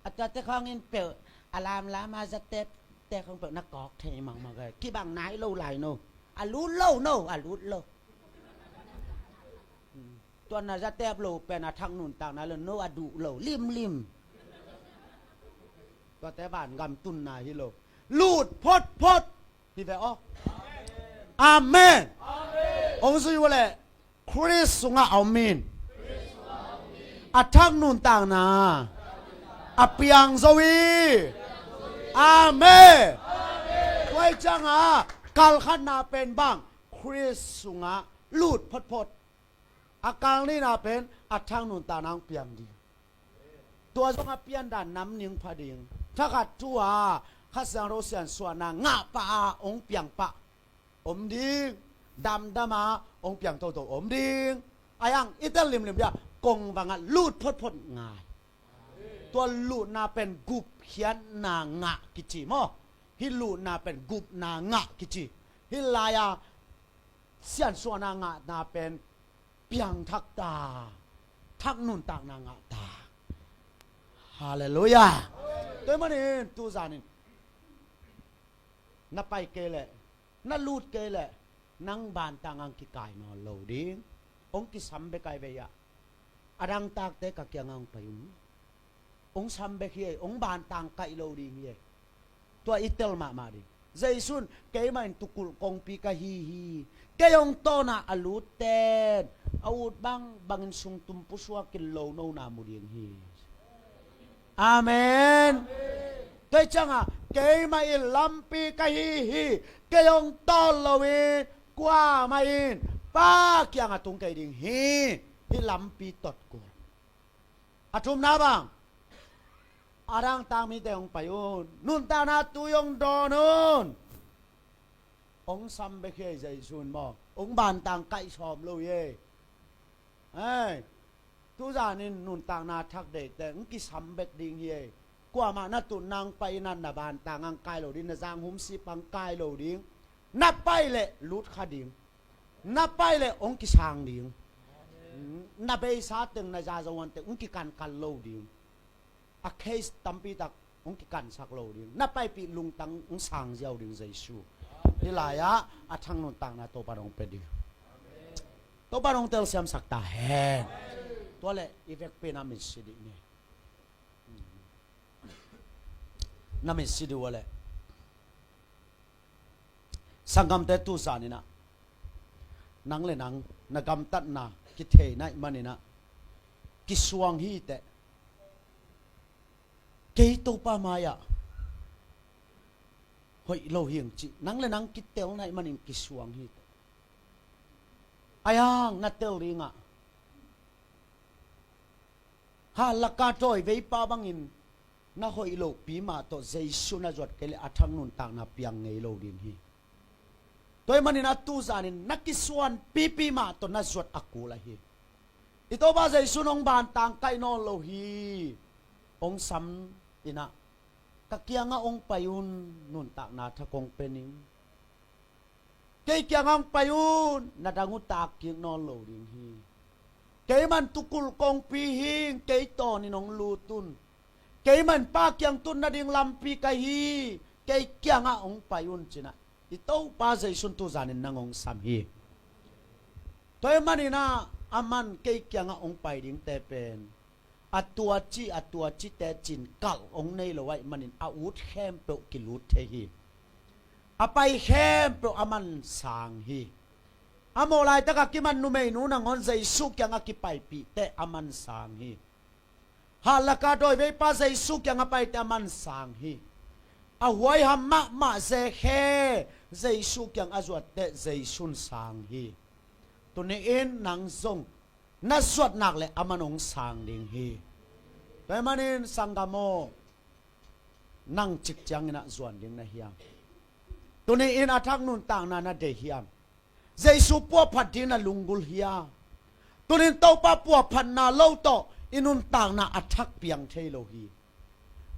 A tuate khawngin peuh a lamlam a za tep te khawng peuh na kawk thei mahmah ve. Kibang nai lo lai no. A lut lo no, a lut lo. Tua na za tep lo pen a thak nuntak nai lo no, a duh lo limlim. Tuate van gam tunna hi lo. Lut photphot. Hi ve aw. Amen. Hong zui uh leh Khrist sungah a om in a thak nuntakna a piang zo hi. Amen. Tua hi cianga kalkhatna pen bang Khrist sungah lut photphot. A kal nihna pen a thak nuntakna hong piang ding. Tua zong a piandan nam ning pha ding. Thakhat thu a Kha Siangtho siansuahna ngah pah a hong piang pah om ding. Damdam a hong piang toto om ding. A yang i tel limlim dia kong vangah lut photphot ngai. Tua lutna pen gupkhiatna ngah kici maw? Hih lutna pen gupna ngah kici. Hih lai-a siansuahna ngahna pen piangthak ta, thak nuntakna ngah ta. Halleluiah. Tua manin tuzanin na pai kei leh na lut kei leh nang bantang ang kikai nawn lo ding. Hong kisam bek ai vei ah a dangtakte ka kiangah hong pai ung. Hong sam bek hi ei, hong bantang kaih lo ding hi ei. Tua i tel mahmah ding. Jesu in keimah in tukulh kongpi ka hi hi. Kei hong tawnah a lutten a ut bangbangin sungtum pusuakin lonona mu ding hi. Amen. Tua hi ciangah keimah in lampi ka hi hi. Kei hong tawn loin Kuamah in Pa kiangah tung kei ding hi. Hih lampi tot kul. A thumna bang, a dangtak mite hong pai un, nuntakna tui hong dawn un. Hong sam bek hi ei Jesu in maw, hong bantang kaih sawm lo hi ei. Hei, tuzanin nuntakna thak deihte hong kisam bek ding hi ei. Kuamah na tutna hong pai in ah na bantang hong kai lo ding, na zanghum sip hong kai lo ding. Na pai leh lut kha ding. Na pai leh hong kisang ding. Na beisa teng, na zazo an teng hong kikankan lo ding. A case tampi tak hong kikansak lo ding. Na paipih lungtang hong sang ziau ding Jesu. Hih lai-ah a thak nuntakna Topa in hong pia ding. Topa in hong telsiamsak ta hen. Tua leh i vekpi-in a mitsi dih ni. Na mitsi dih uh a leh, sanggamte, tuzanin ah nang le nang na gamtatna kithei na hih manin ah kisuang hi teh. Kei Topa mai-ah hoih lo hi ing cih nang le nang kitel na hih manin kisuang hi teh. Ahi hang na tel ding ah, hallaka dawiveipa bangin na hoih lohpi mah tawh Jesu na zuat kei leh a thak nuntakna piang ngei lo ding hi. Tua hih manin ah tuzanin na kisuanpipi mah tawh na zuat a kul ahi. I Topa Jesu in hong bantang kaih nawn lo hi. Hong sam in ah, ka kiangah hong pai un, nuntakna thak hong pia ning. Kei kiangah hong pai un, na dang uh tak kik nawn lo ding hi. Keiman tukulh kongpi hi ing, kei tawnin hong lut un. Keiman Pa kiang tun nading lampi ka hi. Kei kiangah hong pai un, ci-in ah i Topa Jesu in tuzanin nang hong sam hi. Tua hih manin ah aman kei kiangah hong pai dingte pen a tuaci, a tuacite ci-in kalh hong nei lo ahih manin a ut khempeuh kilut thei hi. A pai khempeuh aman sang hi. A mawh laitak a kimat numeinu nangawn Jesu kiangah kipaipih teh aman sang hi. Hallaka dawiveipa Jesu kiangah pai teh aman sang hi. A huaiham mahmah zekhe Jesu kiang a zuat teh Jesu in sang hi. Tuni-in nang zong na zuat nak leh aman hong sang ding hi. Tua hih manin sanggam aw, nang cik ciangin ah zuan ding na hiam? Tuni-in a thak nuntakna na deih hiam? Jesu puahphat ding na lunggulh hia? Tuni-in Topa puahphatna lo tawh i nuntakna a thak piang thei lo hi.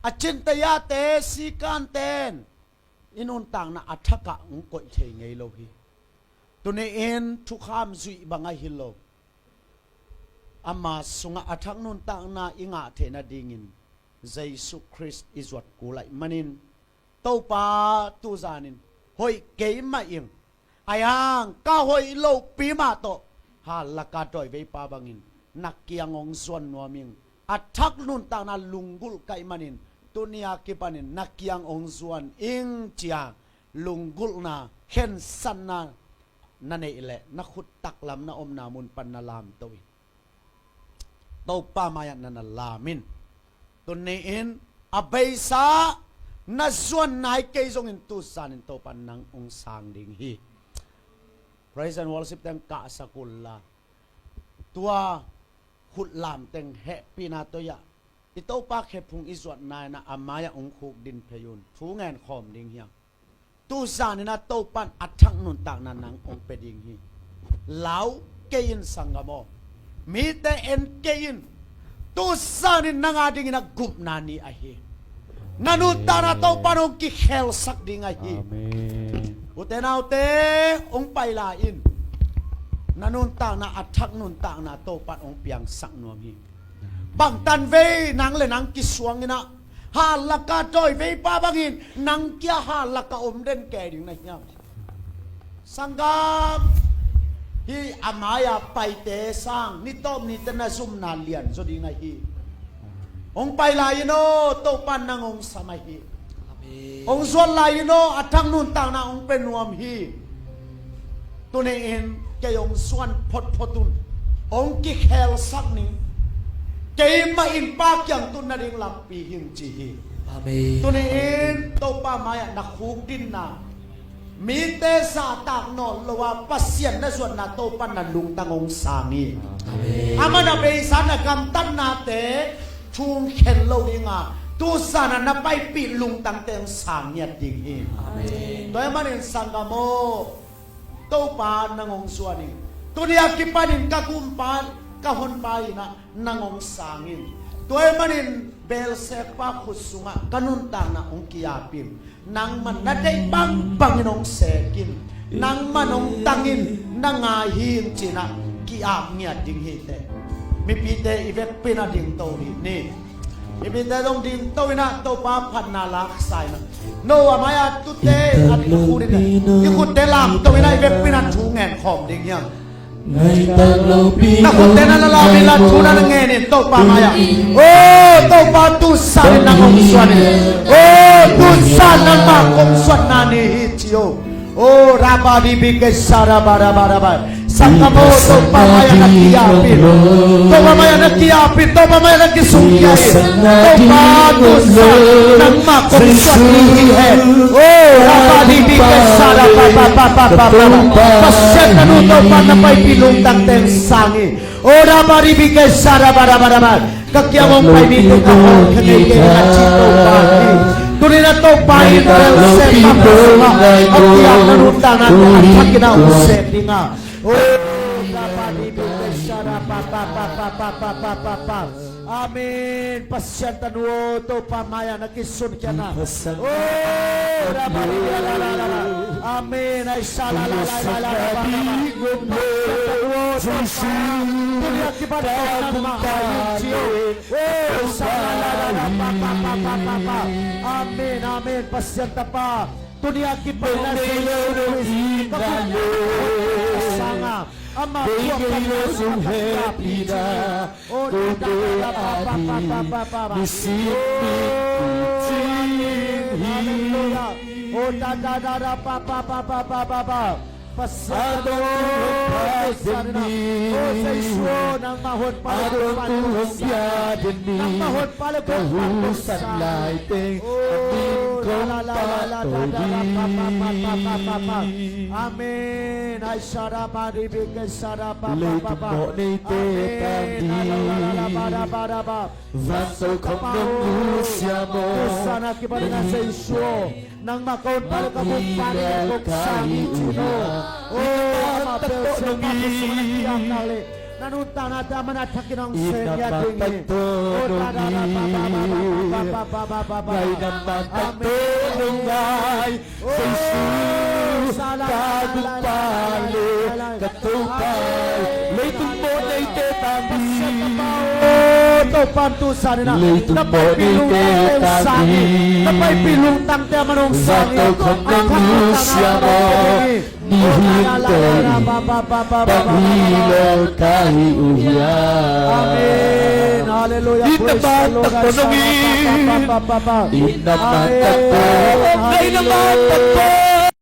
A cinte yate, sikante in i nuntakna a thakah hong koih thei ngei lo hi. Tuni-in thukham zuih bang ahi lo, ama sungah a thak nuntakna i ngah theih nadingin Jesu Khrist i zuat kul ahih manin, Topa, tuzanin hoih kei mah ing. Ahi hang ka hoih lohpi mah tawh hallaka dawiveipa bangin na kiang hong zuan nuam ing. A thak nuntakna lunggulh ka hih manin tuni a kipanin na kiang hong zuan ing, ci-a lunggulhna, khensatna na neih leh na khut taklam na omna mun pan na lamto in, Topa mai-ah na na lam in. Tuni-in a beisa na zuan nai kei zongin tuzanin Topa in nang hong sang ding hi. Praise and worship teng kahsak unla, tua khut lam teng hehpihna tawh i Topa khephung i zuat nai-in ah a mai-ah hong khukdin phei un. Thu ngen khawm ding hiam? Tuzanin ah Topa in a thak nuntakna nang hong pia ding hi. Lau kei in sanggam aw, mite en kei in. Tuzanin nang a dingin a gupna ni ahi. Na nuntakna Topa in hong kikhelsak ding ahi. Amen. Ute naute, hong pai lai in. Na nuntakna a thak nuntakna Topa in hong piangsak nuam hi. Bang tanvei nang le nang kisuang in ah, hallaka dawiveipa bangin nang kia hallaka om den kei ding na hiam? Sanggam, hih a mai-a paite sang ni tawp nite na zumna lianzaw ding ahi. Hong pai lai in aw, Topa in nang hong sam ahi. Amen. Hong zuat lai in aw, a thak nuntakna hong pia nuam hi. Tuni-in kei hong zuan photphot un. Hong kikhelsak ning. Keimah in Pa kiang tun nading lampi hi ing, ci hi. Amen. Tuni-in Topa mai-ah na khukdinna, Mite zahtak nawn lo a Pasian na zuatna Topa na lungtang hong sang hi. Amen. Amah na beisa na gamtatnate thungkhen lo ding a, tu zan a na paipih lungtangte hong sang ngiat ding hi. Amen. Tua ahih manin sanggam aw, Topa nang hong zuan in. Tuni a kipanin ka gumpa, ka honpa in ah nang hong sang in. Tua ahih manin Beelzebub khut sungah ka nuntakna hong ki-ap in. Nangman na deih bangbangin hong sek in. Nangman hong tang in, na ngai hi ing ci-in ah ki-ap ngiat ding hi teh. Mipite i vekpi-in ah dingto dih ni. Mipite zong dingto in ah Topa phatna laksa in ah. No, a mai-ah tute a ding khut in ah, i khutte lamto in ah i vekpi-in ah thu ngen khawm ding hi hang. Na khutte na la lam in la, thu na na ngen in Topa mai-ah. O Topa, tu zan in nang hong zuan in. O tu zan nangmah kong zuatna ni hi ci o. O rabba di bi ke sa rabba rabba rabba. Sanggam aw, Topa mai-ah na ki-ap in. Topa mai-ah na ki-ap in. Topa mai-ah na kisungkhia in. Topa tu zan nangmah kong zuat ni hi hen. O rabba di bi ke sa rabba rabba rabba rabba. Pasian na nu Topa na paipih lungtangte hong sang hi. O rabba di bi ke sa rabba rabba rabba. Ka kiang hong pai mite ka hawlkhia ngei kei ing a ci Topa hi. Tuni-in ah Topa in Beelzebub khut sungah a kiang na nuntaknate a thakin ah hong sek ding a. O rabba di bi ke sa rabba rabba rabba. Amen. Pasian tanu aw, Topa mai-ah na kisunkhia in ah. O rabba di bi la la la la. Amen. Ai sa la la la la la la la. Pasian tanu aw, Topa. Tuni a kipan nangmah hai ing ci o. O sa la la la la pa pa pa pa pa pa pa. Amen, amen. Pasian Tapa, tuni a kipan na Jesu Khrist ka put sanga amah puak pan na sung happy na. O da da da da pa pa pa pa pa pa. Hallelujah. O da da da da pa pa pa pa pa pa pa. Pasian tanu aw, Pasian in ah, o Jesu aw, nangmah honpa le gumpa in hong sang. Nangmah honpa le gumpa in hong sang. O la la la la la la la pa pa pa pa pa pa. Amen. Ai sa ra ba di bi ke sa ra ba ba ba ba. Amen. Ai la la la ba da ba da ba. Pasian Tapa aw, tu zan a kipan na Jesu aw, nangmah ka honpa le ka gumpa in hong sang hi ci no. O amah Beelzebub khut sungah na kiap nak leh na nuntaknate amah na thakin hong sek ngiat ding hi. O da da da ba ba ba ba ba ba ba ba ba. Amen. Jesu ka gumpa le ka Topa, leitung mawhneite tang hi. Topa tu zan in ah na paipih lungtangte hong sang hi. Na paipih lungtangte amah hong sang hi. Nang nusiat aw, ni hing tawh in bang hi lo ka hi uh hiam? Amen. Hallelujah. Praise the Lord. I na man tak tawh nong in. I na man tak tawh. Amen. Hallelujah.